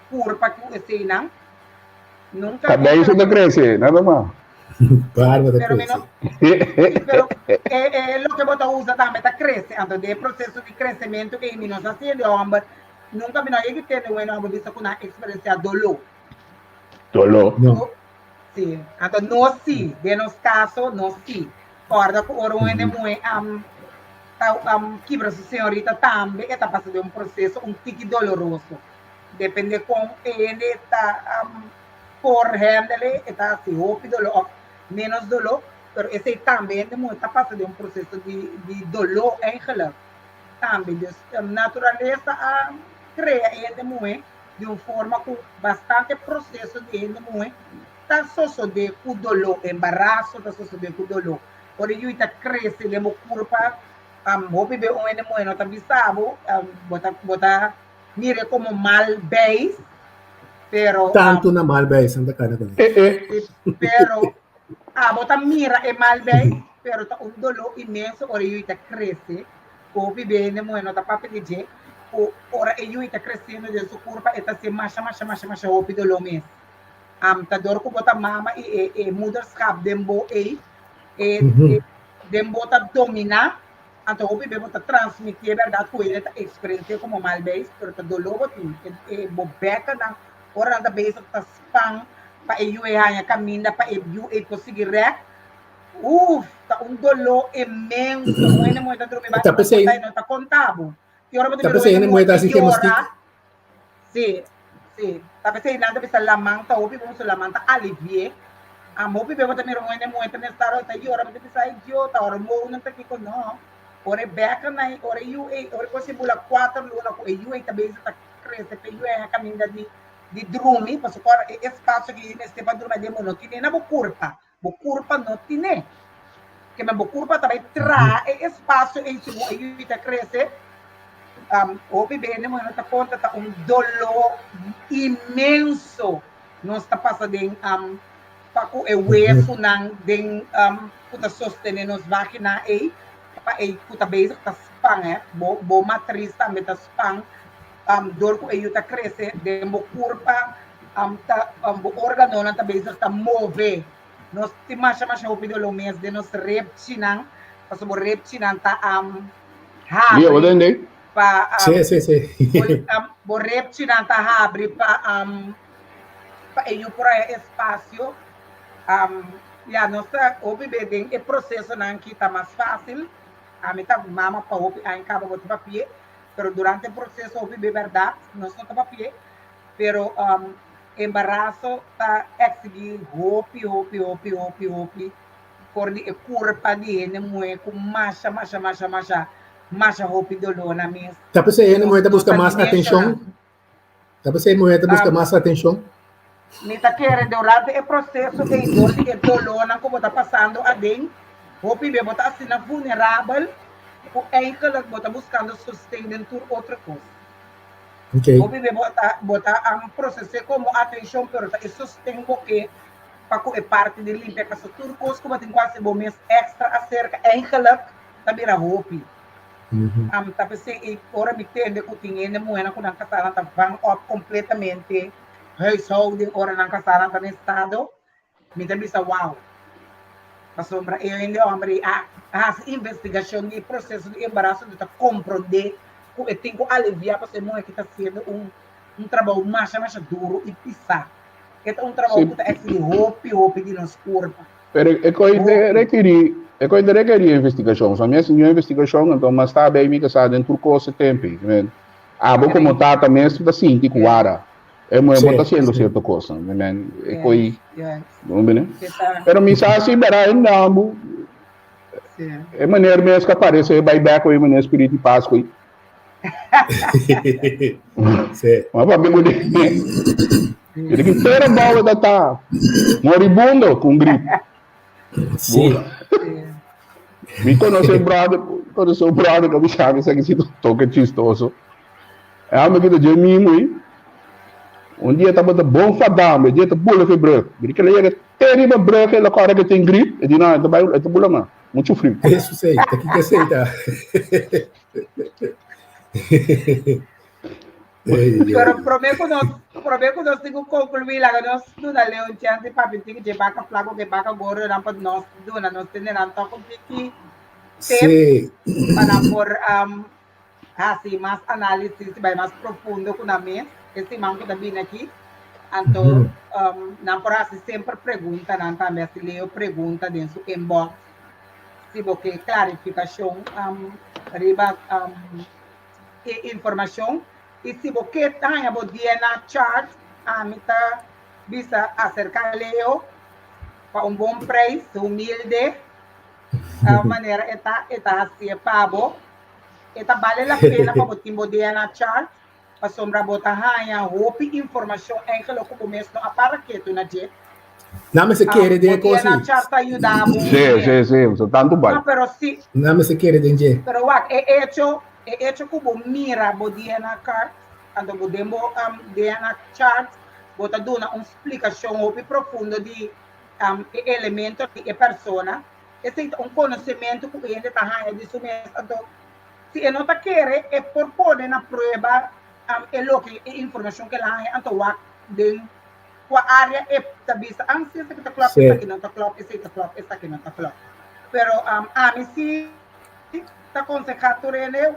kurpa ku eseinan. Nunka Cabeza ta crece, nada mas. Barba ta Pero mi crece. no, sí, pero e, e, loke bo ta usa tambe ta crece. Anto den e proceso di crecemento ei mi no sa si hende homber, nunka mi no a yega tende un hende homber bisa ku nan a experiencia doló. Doló. No. Sí, anto nos sí, den nos caso nos sí. Corda ku ora un hende muhé am ta am kibra su señorita tambe e ta pasa den un proceso un tiki doloroso. Depende kon e hende ta por handle, e ta hasi hopi doló òf ménos doló. Pero esei tambe hende muhé ta pasa den un proseso di di doló eigenlijk tambe. Dus naturalesa a krea e hende muhé di un forma ku bastante proseso di hende muhé ta sosodé ku doló, embaraso ta sosodé ku doló. Ora e yui ta krese den bo kurpa, hopi be un hende muhé no ta bisa bo, bo ta bo ta mir'é komo mal beis, pero Tantu na mal beis nan ta kada kuné. Pero abo ta mira e mal beis, pero ta un doló inmenso ora e yui ta krese. Hopi be hende muhé no ta papia di dje, ku ora e yui ta kresiendo den su kurpa e ta hasi masha masha masha masha hopi doló mes. Am ta dor ku bo ta mama i e e moederschap den bo ei, e e den bo ta dominá, anto hopi be bo ta transmití e bèrdat ku hende ta eksperensi'é komo mal beis, pero ta doló bo tin. E e bo bèkanan ora nan ta bezig ta span pa e yu ei haña kaminda pa e yu ei por sigui rèk, uf, ta un doló inmenso. Un hende muhé ta drumi Ta basta p'esei konta i no ta konta bo. Ki ora bo ta ta mira un p'esei hende hende muhé muhé ta ta hasi gemostiek. yora, Sí, sí. Ta p'esei nan ta bisa laman ta hopi bon, so laman ta alivi'é. Am hopi be bo ta mira un hende muhé ta na estado, e ta yora, bo ta bisa, ay Dios, ta hormonen ta kiko. No. Ora e bèknan ei, ora e yu ei, ora e kos ei bula kuater luna ku e yu ei ta bezig ta krese p'e yu ei haña kaminda di di drumi, pasobra ora e espasio ku e yu mester pa drumi aden bo no tine na bo kurpa. Bo kurpa no tine. Keme bo kurpa ta bai traha e espasio ei segun e yui ta krese. Hopi bende muhé no ta konta ta un doló inmenso nos ta pasa den pa ku e wesunan den ku ta sostené nos vagina ei pa ei ku ta bezig ta span eh. Bo bo matris tambe ta span dor ku e yu ta krese den bo kurpa ta bo órganonan ta bezig ta move. Nos tin masha masha hopi doló mes den nos repchinan, pasobra bo repchinan ta Leo, bo habri tende? pa Sí, sí, sí. bo bo repchinan ta habri pa pa e yu por haya espasio. Ya nos ta hopi be den e prosesonan ki ta mas fásil. Ami ta mama pa hopi aña kaba bo ta papia, pero durante e proseso hopi be bèrdat nos no ta papia. Pero embaraso ta exigi hopi, hopi, hopi, hopi, hopi for di e curpa di hende muhe cu masha, masha, masha, masha, masha hopi dolor na mes. Ta p'esei hende Nos muhe ta no busca ta mas dimensiona. atencion? Ta p'esei muhe ta busca mas atencion? Mi ta kere durante e proceso ei dor di e dolornan cu bo ta pasando aden, hopi be bo ta asina vulnerabel cu eigenlijk bo ta buscando sosten den tur otro cos. Okay. Hopi be bo ta bo ta um, proces'é como atencion, pero ta e sosten bo ke pa ku e parti di limpia paso tur kos ku bo tin ku hasi bo mes extra acerca eigenlijk ta bira hopi. Mm -hmm. Um, ta p'esei e ora mi tende ku tin hende muhénan ku nan kasánan ta van op completamente huishouding ora nan kasánan ta na estado, Mi ta bisa wow. Pasobra e hende homber ei a hasi investigashon di e proseso di embaraso di ta komprondé ku e tin ku aliviá pasobra e muhé ki ta hasiendo un un trabou masha masha duru i pisá. E ta un trabou ku ta eksigí hopi hopi di nos kurpa. Pero e koi te Hopi. rekerí e koi te rekerí investigashon. So mi a hasi un investigashon anto mas ta bei mi kasá den tur kos e tempu ei. Abo komo tata mes ta sinti ku wara. E muhé bo ta haciendo cierto cosnan, mi men, e coi, no bini? Pero mi sa si bera e nambu, e meneer mes ka parece bai bek e meneer Spiriti Pascu ei. Sí. Ma papia ku di, di ki tera bou ta ta, moribundo ku un grip. Sí. Mi conoce un brother, conoce un brother que mi sabe sa que si toque chistoso. E hombre kita dje mimo ei. Un dia tabata bon fadá, e dia ta bula fe brug. Mira que ele llega te riba brug, ele corre que tem grip, e di no, e ta bai, e ta bula ma, mucho frio. Eso sei, ta kiko sei ta. Pero promé ku nos, promé ku nos tin ku konkluí, laga nos duna Leo un chèns di papia tin dje baka flaku ke baka gordo nan pa nos duna nos tende nan tòg un tiki tip Sí. pa nan por um, hasi mas análisis i bai mas profundo ku nan mes e siman ku ta bini aki. Anto um, nan por hasi semper preguntanan tambe, hasi Leo pregunta den su inbox si bo ke klarifikashon um, riba um, e informashon. I si bo ke haña bo DNA chart, ami ta bisa aserká Leo pa un bon preis, humilde. Manera e ta, e ta hasié pa bo. E ta bale la pena pa bo tin bo DNA chart, pasobra bo ta haña hopi informashon eigenlijk ku bo mes no a para ketu na dje. Nan mester kere den e Bo kos DNA ei. chart ta yuda bo Sí, sí, sí, so tantu bai. No, pero si. Nan mester kere den dje. Pero wak, e echo, e echo ku bo mira bo DNA card, anto bo den bo DNA chart, bo ta duna un splikashon hopi profundo di e elemento di e persona. Esei ta un konosementu ku e hende ta haña di su mes. Anto, si e no ta kere, e por pone na prueba e loke, e informashon ku el a haña, anto wak den kua área e ta bisa, ah, si esaki ta klòp, esaki no ta klòp, esei ta klòp, esaki no ta klòp. Pero ami si ta konsehá tur hende,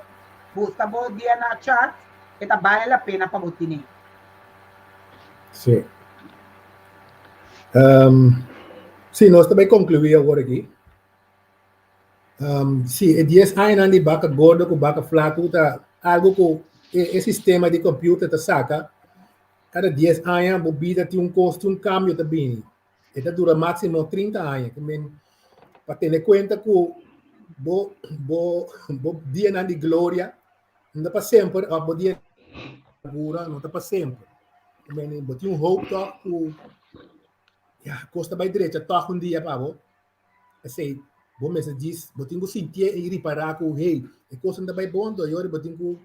buska bo DNA chart, e ta bale la pena pa bo tine. Sí. Um, sí, nos ta bai concluí awor aki. Um, sí, e 10 añanan di baka gordo ku baka flaku ta algo ku e, e sistema di computer ta saka. Kada 10 aña bo bida tin un kos, tin un kambio ta bini. E ta dura máksimo 30 aña. Ke men, pa tene kuenta ku bo, bo, bo dianan di gloria no ta pa semper, òf bo dia amargura no ta pa semper. Ke men, bo tin un hoop tòg ku ya, kos ta bai drecha tòg un dia pa bo. Esei, bo mester djis, bo tin ku sintié i ripará ku, hey, e kosnan ta bai bon, anto ayora bo tin ku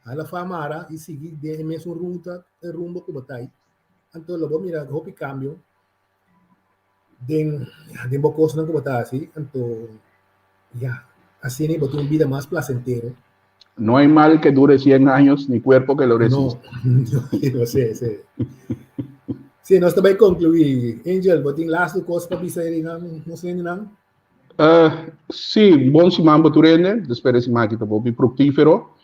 hala fa mara i sigui den e mesun ruta, e rumbo ku bo ta ei. Anto lo bo mira hopi kambio den, den bo kosnan ku bo ta hasi, anto ya, asina bo tin un bida mas plasentero. No hay mal que dure 100 años, ni cuerpo que lo resista. No, no, sí, sí. Sí, nos ta bai concluí. Angel, bo tin laatste kos pa bisa nan, nos hendenan? Sí, bon siman pa tur hende. Ta spera e siman aki ta hopi fructífero.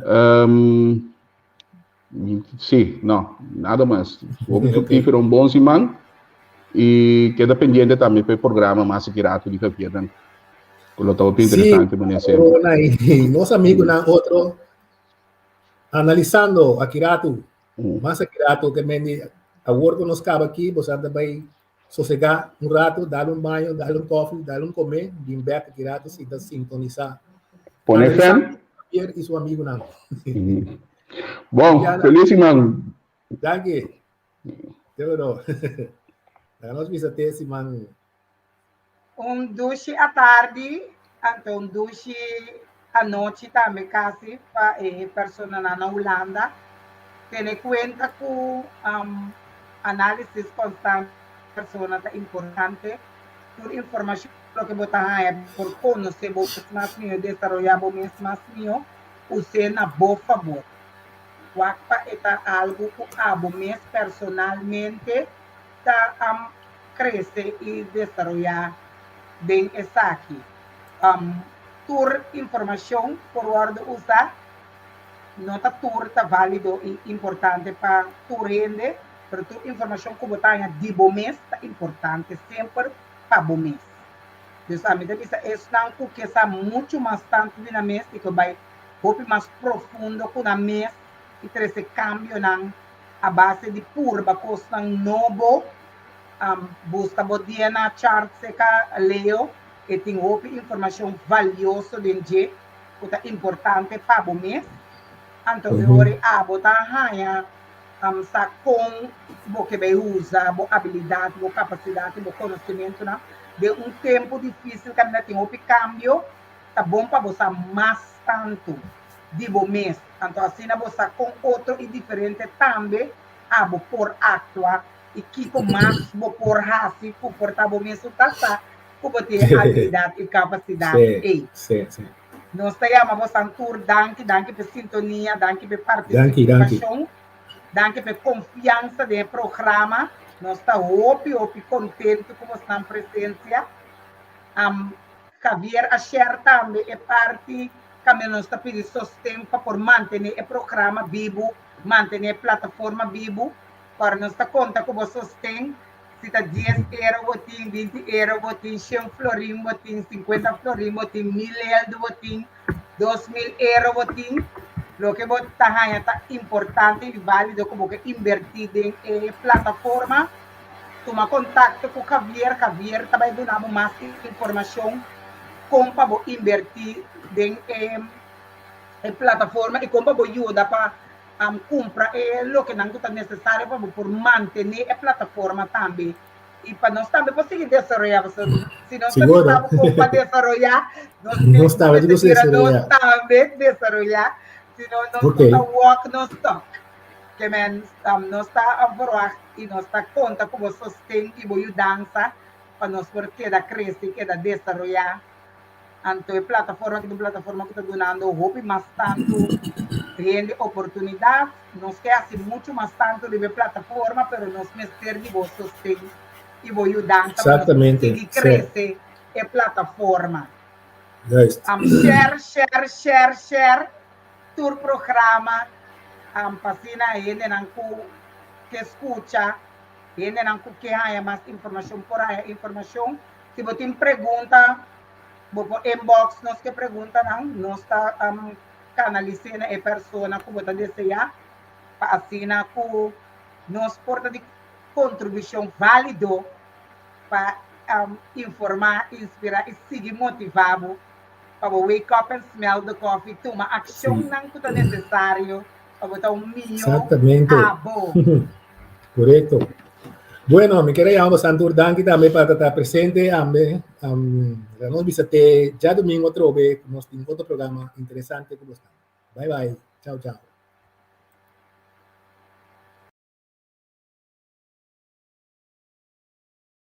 Um, Sí, no, nada mas. Hopi fructífero, un bon siman. Y keda pendiente tambe pa e programa mas aki rato di Javier nan. Ku lo ta hopi interesante manera siempre. Corona y nos amigunan otro analisando aki rato. Mas aki rato ke men di awor ku nos kaba aki, bo sa ta bai sosegá un rato, dal un baño, dal un koffie, dal un komé, bin bèk aki rato si ta sintonisá. Pone fèn. Javier y su amigunan. Bon, feliz siman. Danki. Te bueno. Laga nos bisa te siman. Un dushi atardi, anto un dushi anochi tambe kasi pa e personanan na Hulanda. Tene kuenta ku análisis konstant di persona ta importante. Tur informashon loke bo ta haña por konosé bo mes mas mihó, desaroyá bo mes mas mihó, us'é na bo fabor. Wak pa e ta algu ku abo mes personalmente ta krese i desaroyá den esaki. Tur informashon por wòrdu usá, no ta tur ta válido i importante pa tur hende, pero tur informashon ku bo ta haña di bo mes ta importante semper pa bo mes. Dus ami ta bisa esnan ku ke sa muchu mas tantu di nan mes i ku bai hopi mas profundo ku nan mes i trese kambionan a base di purba kosnan nobo, Buska bo DNA chart seka Leo, e tin hopi informashon valioso den dje ku ta importante pa bo mes. Anto e ora ei abo ta haña sa kon bo ke bai usa bo abilidat, bo kapasidat i bo konosementunan den un tempu difísil kaminda tin hopi kambio, ta bon pa bo sa mas tantu di bo mes. Anto asina bo sa kon otro i diferente tambe abo por aktua i kiko mas bo por hasi ku por ta bo mes un ta sa ku bo tin e abilidat i kapasidat ei. Nos ta yama bosan tur danki, danki p'e sintonia, danki p'e partisipashon, danki p'e konfiansa den e programa. Nos ta hopi hopi kontentu ku bosnan presensia. Javier a share tambe e parti kaminda nos ta pidi sosten pa por mantené e programa bibu, mantené e plataforma bibu. Ora nos ta konta ku bo sosten, si ta dies ero bo tin, binti ero bo tin, shen florin bo tin, sinkuenta florin bo tin, mil eldu bo tin, 2000 ero bo tin, loke bo ta haña ta importante i válido ku bo ke inbertí den e plataforma, tuma kontakto ku Javier, Javier ta bai duna bo mas informashon. kon pa bo inbertí den e e plataforma i kon pa bo yuda pa kumpra e lokenan ku ta nesesario pa bo por mantené e plataforma tambe i pa nos tambe por sigui desaroyá pasobra si nos ta bisa bo kon pa desaroyá nos Nos tambe tin ku mester mira nos desaroyá. tambe desaroyá si no nos Ok. no ta wòk nos tòk. Ke men nos ta verwagt i nos ta konta ku bo sosten i bo yudansa pa nos por keda krese i keda desaroyá. Anto e plataforma aki ta un plataforma ku ta dunando hopi mas tantu hende oportunidat. Nos ke hasi muchu mas tantu riba e plataforma, pero nos mester di bo sosten i bo yudansa pa nos por Exactamente, sigui sí. krese e plataforma. Juist. Share, share, share, share tur programa pa asina hendenan ku ke skucha, hendenan ku ke haña mas informashon por haña informashon. Si bo tin pregunta, bo por inbox nos ke preguntanan, nos ta kanalis'é na e persona ku bo ta deseá pa asina ku nos por ta di kontribushon válido pa informá, inspirá i sigui motivá bo pa bo wake up and smell the coffee, tuma akshonnan ku ta nesesario pa bo ta un mihó Exactamente. abo. Korekto. Bueno, mi quiere yama bosan tur danki tambe pa ta presente ambe. Um, nos bisa te djadumingo atrobe, nos tin otro programa interesante ku bosnan. Bye bye. Chao, chao.